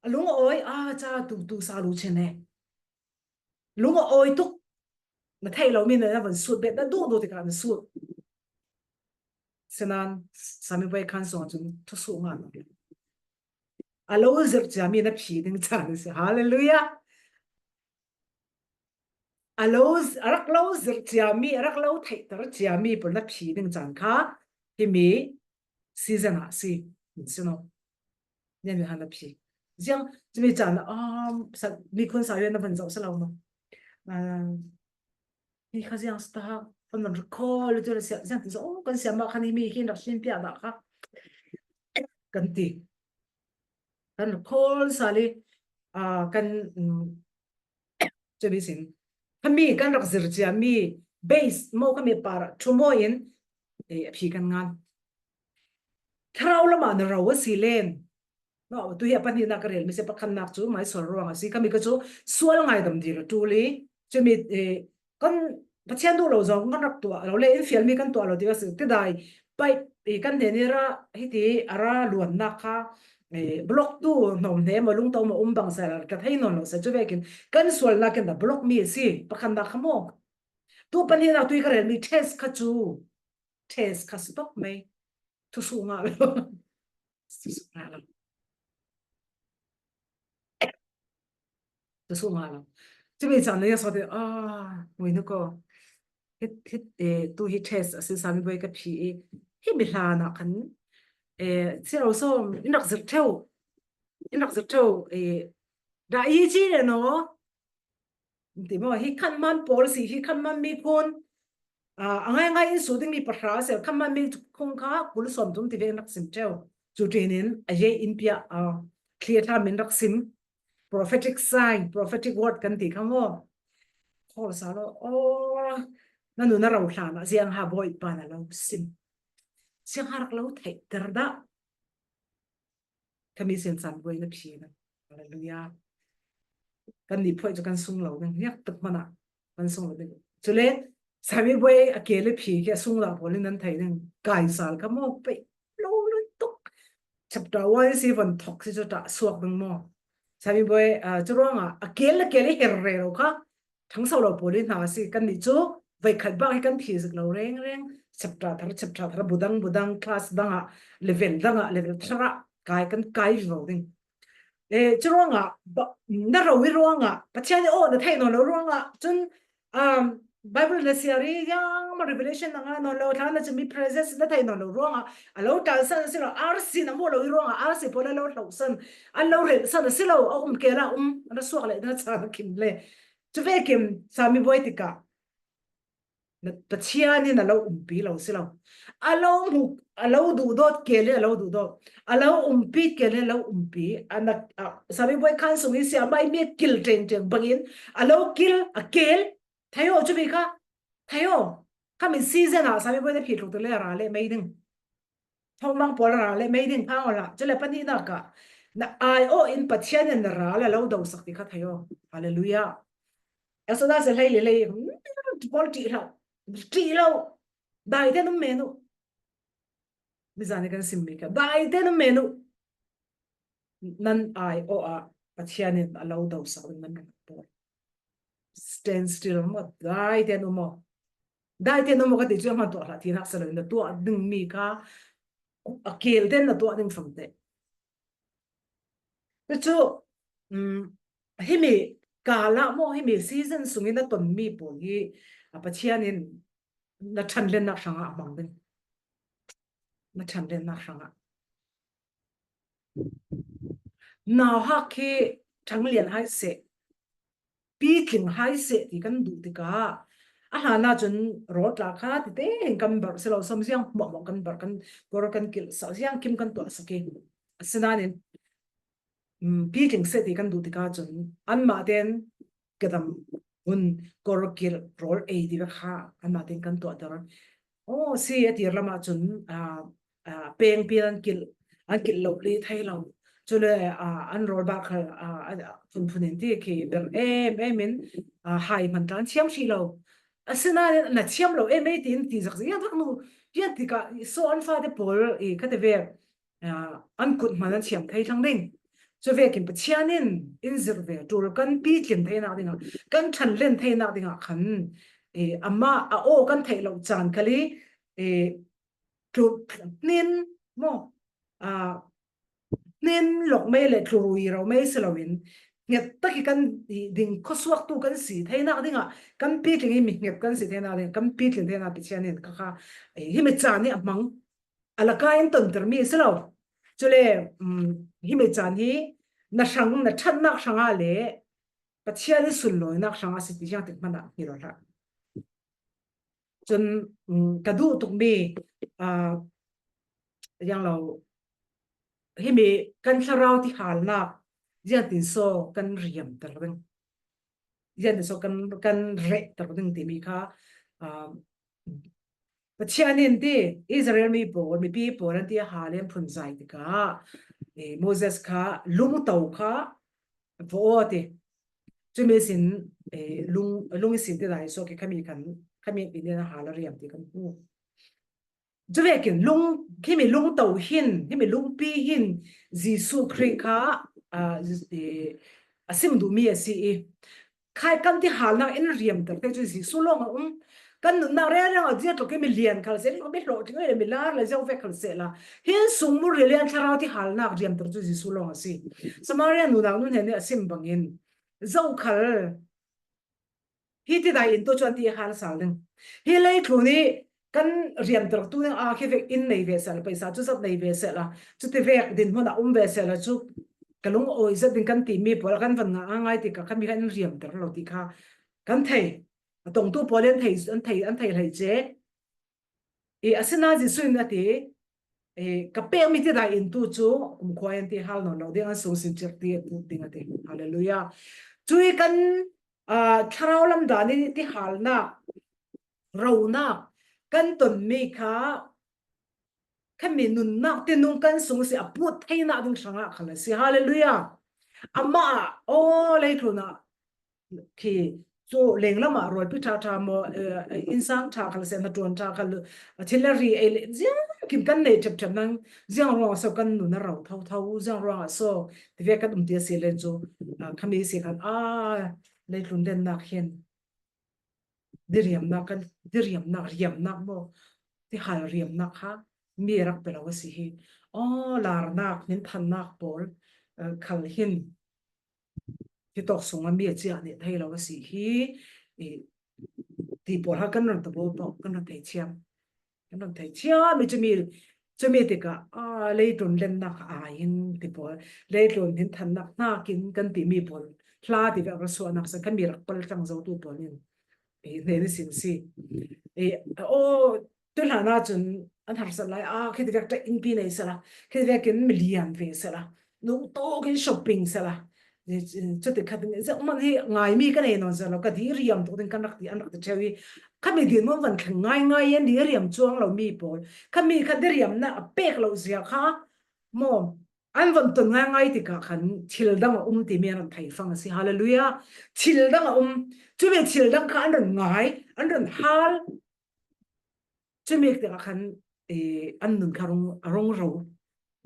A lung a awi, a ca tu, tu sa lu chin e. Lung a awi tuk. Na theih lo mi na, na van sut bet, na duh duh tikah na sut. Sinan, Sami buai khan sung ahcun thusuh ngah lo. A lo zirh ciami na phi ding caan a si. Hallelujah. A lo, a rak lo zirh ciami, a rak lo theihter ciami pawl na phi ding caan kha himi season ah si. Min si no. Nian mi han la phi. Ziang, cumi caan, um, sa, mi khun sa yuan na van zau sa lau no. Ah, ni kha ziang sta, kan van recall, tu la siap, ziang ti sa, oh, kan siap ma khan hi mi hi rak sin pia da kha. Kan ti. Kan recall sa li, ah, kan, um, cumi sin. Khami kan rak zir cia mi, base, mo khami par, thu mo in, eh, a phi kan ngan. Thlarau lama na rau a si len. No, tu hi a pahnihnak ka rel mi si pakhatnak cu, mai sual ruang a si. Khami ka cu sual ngaidam dir a ṭul i. Cumi, eh, kan Pathian duh lo zong kan rak tuah lo le, in fial mi kan tuah lo ti a si. Tidai, pai, eh, kan hnen i ra, hiti a ra luannak kha, eh, block tu hnawm hne maw, lungto maw, um bang sa la, ka thei nawn lo sa cu vekin, kan sualnak in dah block mi a si, pakhatnak kha maw. Tu pahnihnak tu hi ka rel mi test kha cu, test kha si tok mai. Thusuh ngah lo. Thusuh ngah lo. Thusuh ngah lo. Cumi caan na ya sawte, ah, ngui nu ko. Hit, hit, eh, tu hi test a si sami boi ka phi i. Hi mi hlan ah khan, eh, si lo so, in rak zir ṭheu. In rak zir ṭheu, eh, dah i ci le no. Ti maw, hi khan man pawl si, hi khan man mi khun, ah, a ngaingai in su ding mi pahra sel, khan man mi khun kha kul sawm tum ti ve in rak sim ṭheu. Cu ṭin in a ye in pia, ah, thliaṭha min rak sim. Prophetic sign, prophetic word kan ti kha maw. Khawl sa lo, oh, na nu na ro hlan ah ziang ha bawi pa na lo sim. Ziang ha rak lo theih ter dah. Khami sin sami boi na phi na. Hallelujah. Kan nih phoih cu kan sung lo ding. Hiak tuk hmanh ah kan sung lo ding. Cule sami boi a ke le phi khi a sung lo pawl in nan thei ding. Kai sal kha maw pei lo lui tuk. Chapter one si van thok si cu ṭah suak ding maw. Sami boi, ah, cu ruangah a ke le ke le her re lo kha. Thangso lo pawl i hna a si. Kannih cu veikhat bak hi kan phi zik lo rengreng. Chapter thar, chapter thar, budang, budang, class dang ah, level dang ah, level thar ah kai kan kai vivo ding. Eh, cu ruangah, ba, na ro i ruangah, Pathian i aw na theih nawn lo ruangah, cun, um, Bible na siar i ziang ma revelation na ngah nawn lo, thla na cumi presence na theih nawn lo ruangah, a lo ṭalsan a si lo, R C na muh lo i ruangah, R C pawl a lo hlohsan, a lo relhsan a si lo, a um ke la um, na suak le, na caan a kim le. Cu vekin sami buai tikah na Pathian in a lo umpi lo si lo. A lo hmu, a lo duhdawt ke le a lo duhdawt. A lo umpi ke le a lo umpi. A na, a, sami buai khan sung i siamai mi a kil ṭengṭeng bangin a lo kil, a kel. Thei aw, cumi kha. Thei aw. Khami season ah sami buai na phit tluk te le a ra le mei ding. Thongmang pawl a ra le mei ding phang awla. Cule pahnihnak ah na ai aw in Pathian in na ra le lo dosak ti kha thei aw. Hallelujah. Exodus a hlei le hlei, hmm, pawl ṭih hlah. Ṭih lo. Daite num men uh. Mizan i kan sim mi kha. Daite num men uh. Nan ai aw ah Pathian in a lo dosak ding nan rak pawl. Stand still maw, daite num aw. Daite num aw ka ti cu a hman tuah hlah tinak si lo in na tuah ding mi kha a kel ten na tuah ding fangte. Cucu, um, himi kala maw, himi season sungin na tonmi pawl hi a Pathian in na ṭhanlennak hrangah a hmang ding. Na ṭhanlennak hrangah. Nauhak khi ṭhanglian hai seh, pitling hai seh ti kan duh tikah a hlan ahcun rawl tla kha tite in kan barh si lo, sawm ziang hmuahhmuah kan barh, kan kor kan kilh sak, ziang kim kan tuah sak i. Asinain, um, pitling seh ti kan duh tikah cun anmah ten kedam hun kor kilh rawl ei ti ve kha anmah ten kan tuahter. Aw, si a tir lam ahcun, aa, aa, pengpi an kilh, an kilh lo li thei lo. Cule, aa, an rawl bak khal, aa, a, a phunphun in ti khi ber em em in, aa, hai hman tla an thiam hrih lo. Asinain na thiam lo em ei ti in ti zakzak. Yan vak nu, yan tikah so an fate pawl i kha te ve. Aa, an kut hman an thiam thei thlang ding. Cu vekin Pathian in in zirh ve ṭul kan pitling theinak dingah, kan ṭhanlen theinak dingah khan, eh, amah a aw kan theih loh caan khal i, eh, tlu-, hnin maw, aa, hnin lok mei le tlu rui ro mei si loin, hnget tak i kan i ding khuasuaktu kan si theinak dingah, kan pitling i mi hnget kan si theinak dingah, kan pitling theinak Pathian in kha kha, eh, himi caan i a hmang. A laka in tontermi a si lo. Cule, um, himi caan hi na hrang, na ṭhatnak hrangah le Pathian i sunlawinak hrangah a si ti hiang tik hmanah hi lo hlah. Cun, um, ka duh tukmi, aa, ziang lo, himi kan thlarau tihalnak ziangtin so kan riamter ding, ziangtin so kan, kan rehter ding timi kha, aa, Pathian in ti Israel mi pawl, mipi pawl an ti a hal in phunzai tikah, eh, Moses kha lungto kha va aw ti. Cumi sin, eh, lung, lung i sin ti lai so ki khami kan, khami in a hal a riam ti kan hmu. Cuvekin lung, himi lungto hin, himi lungpi hin Jesuh Khrih kha, ah, eh, a sim duhmi a si i. Khai kan tihalnak in riamter te cu Jesuh lawng a um. Kan nunnak rengrenga ziatluk i milian khal seh, mi hlawhtling i le milar le zio vek khal seh la. Hin sungmur rilian thlarau tihalnak riamter cu Jesuh lawng a si. Samaria nunak nun he nih a sim bangin zokhal hi tidai in tu cu an ti hal sal ding. Hi leitlun i kan riamter tu ding a khi vek in nei ve seh la, paisa cu zat nei ve seh la, cu ti vek dinhmun a um ve seh la cu ka lung awi zat ding kan timi pawl kan van ngah a ngai tikah khami kha in riamter lo ti kha kan thei. A tongtu pawl in thei, an thei, an thei hlei ce. I, asinain Jesuh in a ti, i, ka pekmi tidai in tu cu kumkhua in ti hal nawn lo ding, an sung sin cir ti a put ding a ti. Hallelujah. Cui kan, aa, thlarau lam dan i tihalnak, ronak, kan tonmi kha, khami nunnak tinung kan sung si a put theinak ding hrangah khal a si. Hallelujah. Amah, aw, leitlun ah, khi cu lenglam ah rualpi ṭha ṭha maw, eh, innsang ṭha khal seh, hnaṭuan ṭha khal, thil a ri ei le, ziang kim kan nei ṭhep ṭhep nang, ziang ruangah so kan nun a ro tho tho, ziang ruangah so, tivek kan um ti a si len cu, ah, khami si khan, ah, leitlun lennak hin diriamnak kan, diriamnak, riamnak maw, tihal riamnak kha mi rak pe lo a si hi. Aw, larnak, hminthannak pawl, eh, khal hin, hi tawk sungah mi a ciah nih thei lo a si hi, i, ti pawl ha kan ron tabaw paw, kan ron thei thiam. Kan ron thei thiam i cumi, cumi tikah, a, leitlun lennak a ai in ti pawl, leitlun hminthannak hnakin kan timi pawl, hla ti vek ra suahnak san kan mi rak pal tlang zo tu pawl in, i, hnen i sin si. I, aw, tu hlan ahcun an harsat lai, a, khiti vek ṭah innpi nei sela, khiti vekin milian ve sela, nungtawk in shopping sela. Cuti khat in, ziangman hi ngaimi ka nei nawn selo, ka diriam tuk ding kan rak ti, an rak ti ṭheu i, khami dinhmun van thleng ngaingai in diriam cuang lo mi pawl, khami kha diriamnak a pek lo zia kha, maw, an van ton ngaingai tikah khan thil dang a um timi an ron thei fang a si. Hallelujah. Thil dang a um. Cumi thil dang kha an ron ngai, an ron hal. Cumi tikah khan, eh, an nun kha rung, a rung ro.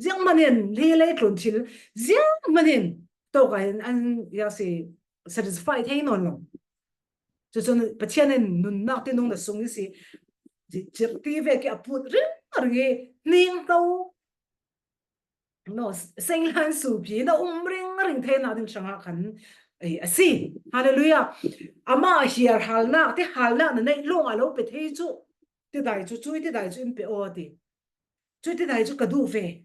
Ziangman in, hi leitlun thil, ziangman in, tawk ah hin an, ya si, satisfy thei nawn lo. Cucun Pathian in nunnak tinung na sung i si, ci-, cirti vek i a put ringring i, hning hno, no, senglan supi na um ringring theinak ding hrangah khan, eh, a si. Hallelujah. Amah hiar halnak, tihalnak na neih lawng a lo pe thei cu, tidai cu, cui tidai cu in pe aw ti. Cui tidai cu ka duh ve.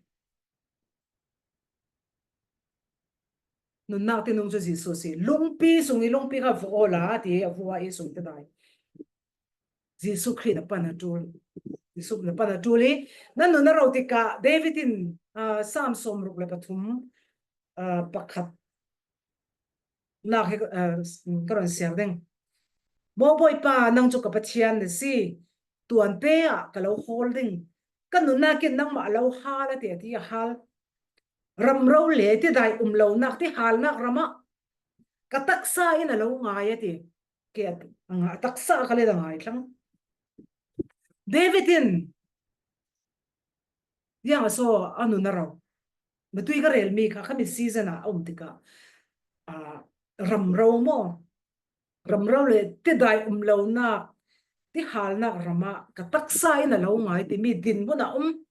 Nunnak tinung cu Jesuh si. Lungpi sung i lungpi kha va aw la ti, a vua i sung tidai. Jesuh Khrih na pan a ṭul. Jesuh na pan a ṭul i, na nun a ro tikah David in, ah, Psalm sawmruk le pathum, ah, pakhat nak hi, ah, ka ron siar ding. Maw Bawipa, nang cu ka Pathian na si, tuante ah ka lo hawl ding. Ka nunnak in nangmah a lo hal a ti, a ti a hal. Ramro le tidai um lonak, tihalnak ram ah ka taksa in a lo ngai a ti. Ke a, a taksa ka le da ngai thlang. David in, ziang a so a nun a ro. Matui ka relmi kha, khami season ah a um tikah, a, ramro maw? Ramro le tidai um lonak, tihalnak ram ah ka taksa in a lo ngai timi dinhmun a um.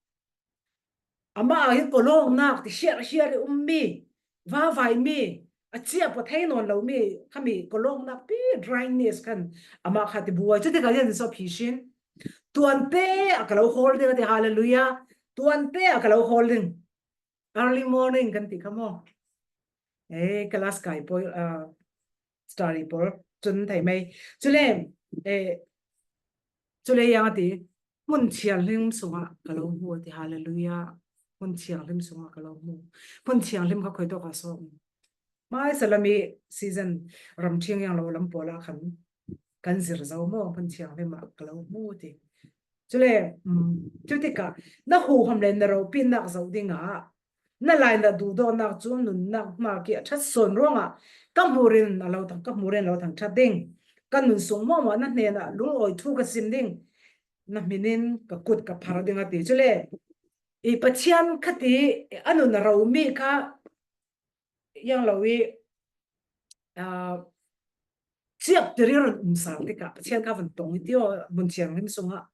Amah hi kawlawngnak ti hiarhiar i ummi, vavaimi, a ciah pua thei nawn lomi, khami kawlawngnak pi dryness khan amah kha ti buai. Cutikah ziangtin so phi sin. Tuante a ka lo hawl ding a ti, hallelujah. Tuante a ka lo hawl ding. early morning kan ti kha maw? Eh, class kai pawl, ah, study pawl, cun thei mai. Cule, eh, cule yang a ti, hmun thianghlim sungah ka lo hmu a ti, hallelujah. Hmun thianghlim sungah ka lo hmu. Hmun thianghlim kha khuitawk a sawk. Hmaisa lam i season ramṭhiang yang lo lam pawlah khan kan zir zo maw, hmun thianghlim ah ka lo hmu ti. Cule, um, cutikah na huham le na ropinak zoh dingah na lainat duhdawtnak cu nunnak hna khi a ṭhat sawn ruangah ka hmurin a lo thang, ka hmurin a lo thangṭhat ding. Ka nun sung hmuahhmuah na hnenah lungawi thu ka sim ding. Na hminin ka kut ka phar ding a ti. Cule, i Pathian khati a nun a romi kha yang lo i, aa, ciaptir i run um sal tikah Pathian kha van tong i ti aw, hmun thianghlim sungah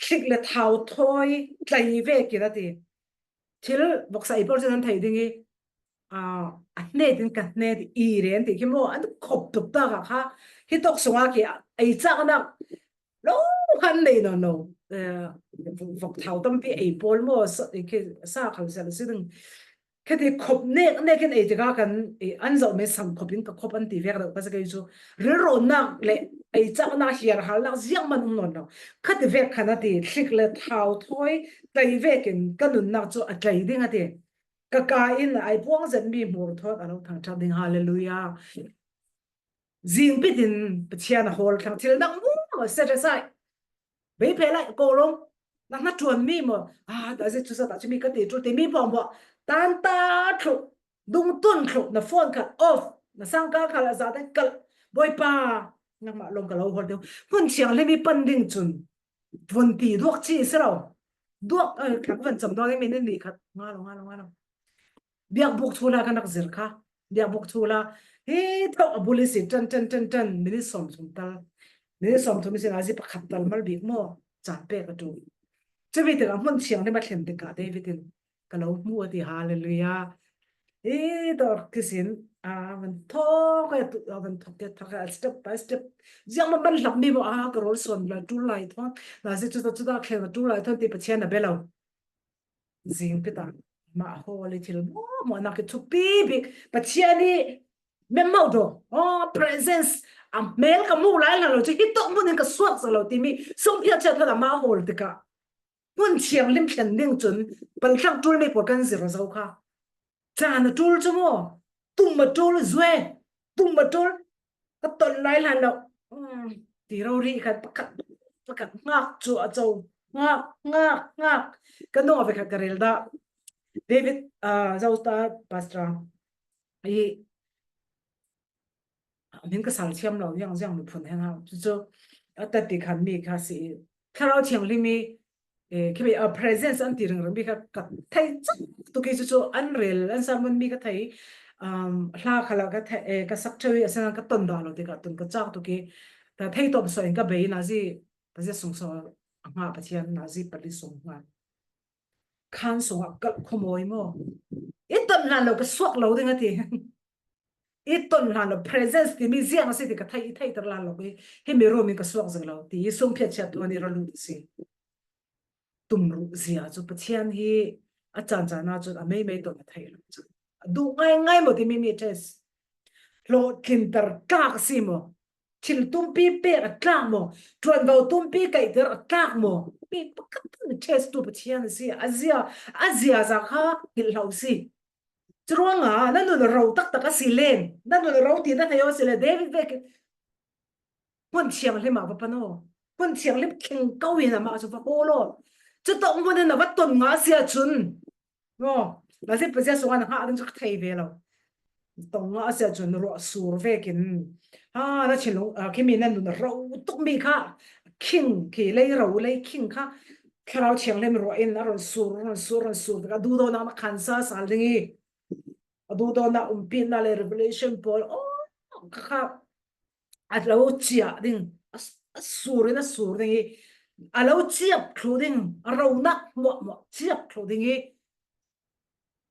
thlik le thau thawi tlai vekin a ti. Thil voksa i pawl cun an thei ding i, aa, a hnet in ka hnet i ren ti khi maw, an khop tuk tak ah kha hi tawk sungah khi ei caknak lo khan nei nawn lo. Eh, vok thau tampi ei pawl maw, sa, eh, khi sa khal zel si ding. Khati khop nek nek in ei tikah kan, eh, an zoh men sang khop in ka khop an ti vek deuh ka si kei cu rilrawnak le ei caknak hiarhalnak ziangman um nawn lo. Khati vek khan a ti, thlik le thau thawi tlai vekin ka nunnak cu a tlai ding a ti. Ka ka in ai puang zetmi hmur thawt a lo thangṭhat ding. Hallelujah. Zingpit in Pathian a hawl thlang thil dang maw, set aside. Bei phei lai ko lawng, na hna ṭuanmi maw, ah, dah zia cu sa dah cumi ka ti ṭul timi pawng maw, tan ta thluh, dungtun thluh, na phone khat off, na sangka khat a za te kal, Bawipa, nangmah lawng ka lo hawl deuh. Hmun thianghlim i pan ding cun, vun ti duak ci si lo. Duak, eh, ka van cam duak i min in nih khat, nga lo, nga lo, nga lo. Biakbuk thu la kan rak zir kha. Biakbuk thu la. Hi thok a bul i si, ṭan, ṭan, ṭan, ṭan. Minute sawm thum tal. Minute sawm thum i si, nazi pakhat tal mal bik maw? Caan pek a ṭul. Cumi tikah hmun thianghlim a thlen tikah David in ka lo hmu a ti, hallelujah. Hi thok ki sin, a, van thok, a, van thok, a, thok, a, step by step. Ziang man, man hlap mi maw, a, ka rawl suan lai, ṭul lai thawn. Nazi cu, cu, cu, thlen a ṭul lai thawn ti Pathian a bia lo. Zingpit ah mah hawl i thil hmuahhmuahnak i thupi bik Pathian i memmo do, aw, presence a hmel ka hmuh lai hna lo cu hi tawk hmun in ka suak zo lo timi sungphiat chiat hna mah hawl tikah hmun thianghlim thlen ding cun palthlang ṭulmi pawl kan zir zo kha. Caan a ṭul cu maw? Tum a ṭul, zue, tum a ṭul. Ka ton lai hlan lo. Um, ti rori khat pakhat, pakhat ngak cu a co. Ngak, ngak, ngak. Ka nung a ve khat ka rel dah. David, ah, Zauta Pastor. I, min ka sal thiam lo, ziang, ziang miphun hen hau. Cucu, a tati khan mi kha si. Thlarau Thianghlim i, eh, khi mi, ah, presence an ti ringring mi kha ka thei cang tuk i cucu an rel, an sermon mi ka thei, um, hla kha la ka thei, eh, ka sak ṭheu i a san ka ton dah lo ti ka ton ka cak tuk i, ta thei tawp saw in ka bei nazi, ta zia sung saw a hngah Pathian nazi pali sung hngah. Khan sungah kalh khuamawi maw? I ton hlan lo ka suak lo ding a ti. I ton hlan lo presence timi ziang a si ti ka thei, i theihter hlan lo i, hi mi room in ka suak zing lo ti, i sungphiat chiat tuan i ra lut a si. Tum ruh zia cu Pathian hi a caan caan ah cun a mei mei ton a theih lo cu. A duh ngai ngai maw timi mi test. Hlawhtlinter tlak a si maw? Thil tumpi pek a tlak maw? Ṭuanvo tumpi kaihter a tlak maw? Mi pakhat in test tu Pathian a si. A zia, a zia za kha hilh hlah si. Curuangah na nun a ro taktak a si len, na nun a ro ti na thei aw si le, David vekin hmun thianghlim ah va pan aw. Hmun thianghlim thleng ko in amah cu va hawl aw. Cutawk hmun in a va ton ngah a si ahcun, aw, na zia pazia sungah na hngah ding cu ka thei ve lo. Tong ngah a si ahcun ruah sur vekin, ha, na thinlung, ah, khi mi na nun a ro tukmi kha, khing khi lei ro, lei khing kha, Thlarau Thianghlim ruah in a run sur, run sur, run sur, a duhdawtnak na khan sa sal ding i, a duhdawtnak umpinak le revelation pawl, aw, kha, kha a lo ciah ding, a, a sur in a sur ding i, a lo ciap thluh ding, a ronak hmuahhmuah ciap thluh ding i,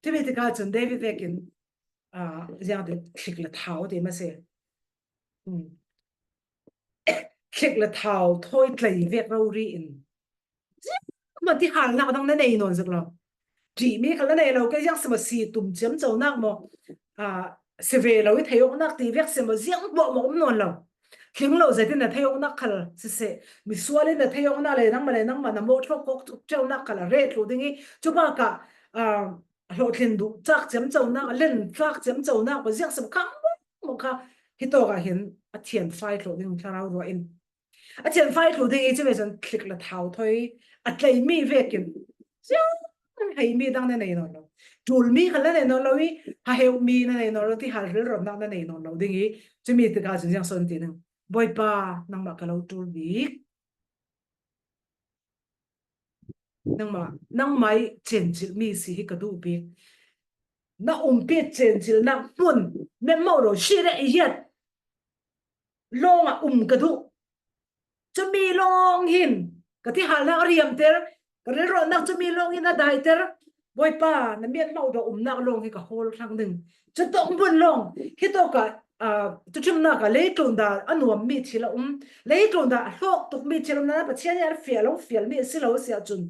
timi tikah cun David vekin, ah, ziang ti thlik le thau ti ma si. Hmm. Thlik le thau thawi tlei vek rori in. Ziangmah ti halnak dang na nei nawn zet lo. ṭih mi khal na nei lo, kei ziang sima si tum ciamco nak maw, a, si ve lo i thei awknak ti vek sima ziang buah maw um nawn lo. Tling lo zetin na thei awknak khal siseh, misual in na thei awknak le nangmah le nangmah na mawh thlawk kawk tuk ṭeunak khal a reh thluh ding i, cu bakah, a, hlawhtlin duh tlak ciamco nak, a len tlak ciamco nak maw ziang sima khang maw kha, hitawk ah hin a thianfai thluh ding thlarau ruah in. A thianfai thluh ding i cumi cun thlik le thau thawi a tleimi vekin, ziang heimi dang na nei nawn lo. Ṭulmi khal na nei nawn lo i, ha heuhmi na nei nawn lo, ti hal rilrawnnak na nei nawn lo ding i, cumi tikah cun ziang sawn ti ning. Bawipa, nangmah ka lo ṭul bik. Nangmah, nangmah i cencilhmi si hi ka duh bik. Na umpi cencilhnak hmun, memmo ro si le i yet lawngah um ka duh. Cumi lawng hin ka ti halnak a riamter, ka rilrawnnak cumi lawng hin a daiter. Bawipa, na mianmauh dawh umnak lawng hi ka hawl thlang ding. Cutawk hmun lawng, hitawkah, aa, tuṭhimnak ah leitlun dah a nuammi thil a um, leitlun dah a hlawk tukmi thil a um, na Pathian nih a fial lo, fialmi a si lo a si ahcun,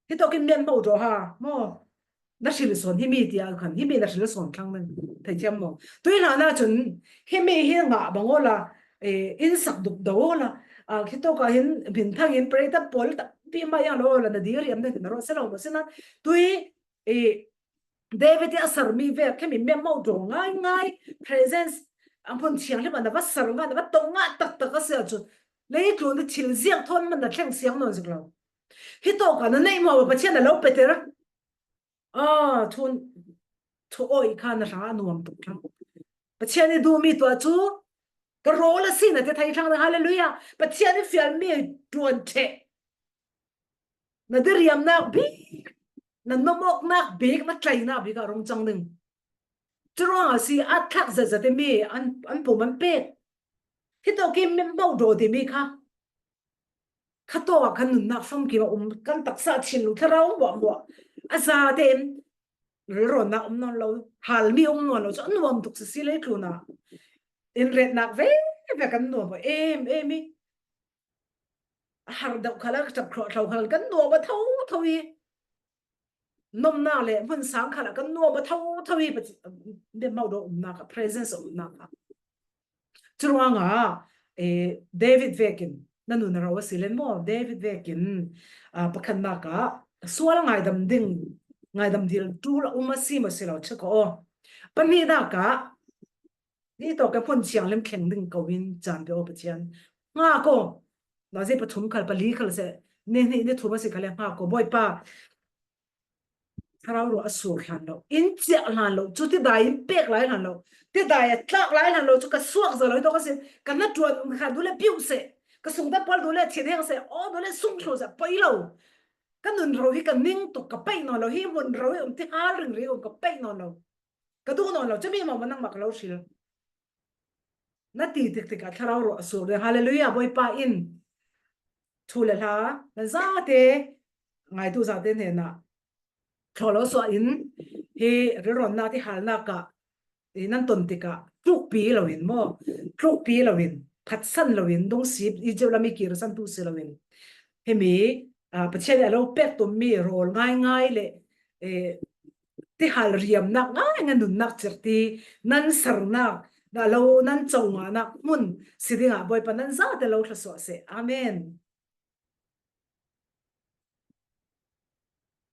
hitawkin mianmauh dawh ha, maw? Na hril sawn himi tiah khan, himi na hril sawn thlang nan theithiam maw? Tui hlan ahcun himi hi ngah bang awla, eh, in sak duk do awla, ah, hitawkah hin hminthang in preita pawl tampi mah yang lo awla na diriam nan na rawh si lo maw? Sinan tui, eh, David i a sermi vek khemi mianmauh dawh ngaingai, presence a hmun thianghlim ah na va ser ngah, na va tong ngah taktak a si ahcun leitlun i thil ziang thawn man na thleng siang nawn zik lo. Hitawkah na neih maw, Pathian na lo peter. Ah, thu, thu awi kha na hrangah a nuam tuk thlang. Pathian i duhmi tuah cu ka rawl a si na ti thei thlang. Hallelujah. Pathian i fialmi ṭuan ṭheh. Na diriamnak bik, na nomawknak bik, na tlaihnak bik ah rung cang ding. Curuangah si a thlak zetzet timi an, an pum an pek. Hitawkin mianmauh dawh timi kha, kha tawk ah kan nunnak famkim a um, kan taksa thinlung thlarau buahbuah a zate in rilrawnnak um nawn lo, halmi um nawn lo cu a nuam tuk sisi leitlun ah. In retnak veve kan nuam em em i, a har deuh khal, a ṭap thluahthlo khal kan nuam a thotho i, nomnak le hmun sang khal ah kan nuam a thotho i, Pathian, mianmauh dawh umnak ah, presence a umnak ah. Curuangah, eh, David vekin, na nun a ro a si len maw? David vekin, ah, pakhatnak ah sual ngaidam ding, ngaidam dil ṭul a um a si maw si lo, check aw. Pahnihnak ah, ni tawk a hmun thianghlim thleng ding ko in caan pe aw Pathian. Ngak aw, nazi pathum khal, pali khal seh, ni hnih ni thum a si khal le ngak aw, Bawipa. Thlarau ruah a sur hlan lo, in ciah hlan lo, cu tidai in pek lai hlan lo, tidai a tlak lai hlan lo cu ka suak zo lo, hi tawk a si, ka hnaṭuan um kha duh le piuh seh, ka sungte pawl duh le thinheng seh, aw duh le sungthlu seh, poi lo. Ka nun ro hi ka ning tuk, ka peih nawn lo, hi hmun ro hi um ti hal ringring um ka peih nawn lo. Ka duh nawn lo, cumi maw nangmah ka lo hril. Na ti tiktik ah thlarau ruah a sur ding. Hallelujah, Bawipa in thu le hla na zate, ngaitu zate hnenah thlawlo suah in hi rilrawnnak ti halnak ah i nan ton tikah tlukpi loin maw, tlukpi loin, phatsan loin, dungsi i ceu lam i kirsantu si loin, himi, ah, Pathian nih a lo pek tummi rawl ngaingai le, eh, tihal riamnak ngaingai, nunnak cirti, nan sernak, na lo nan co ngahnak hmun si dingah Bawipa nan zate lo thlasuah seh. Amen.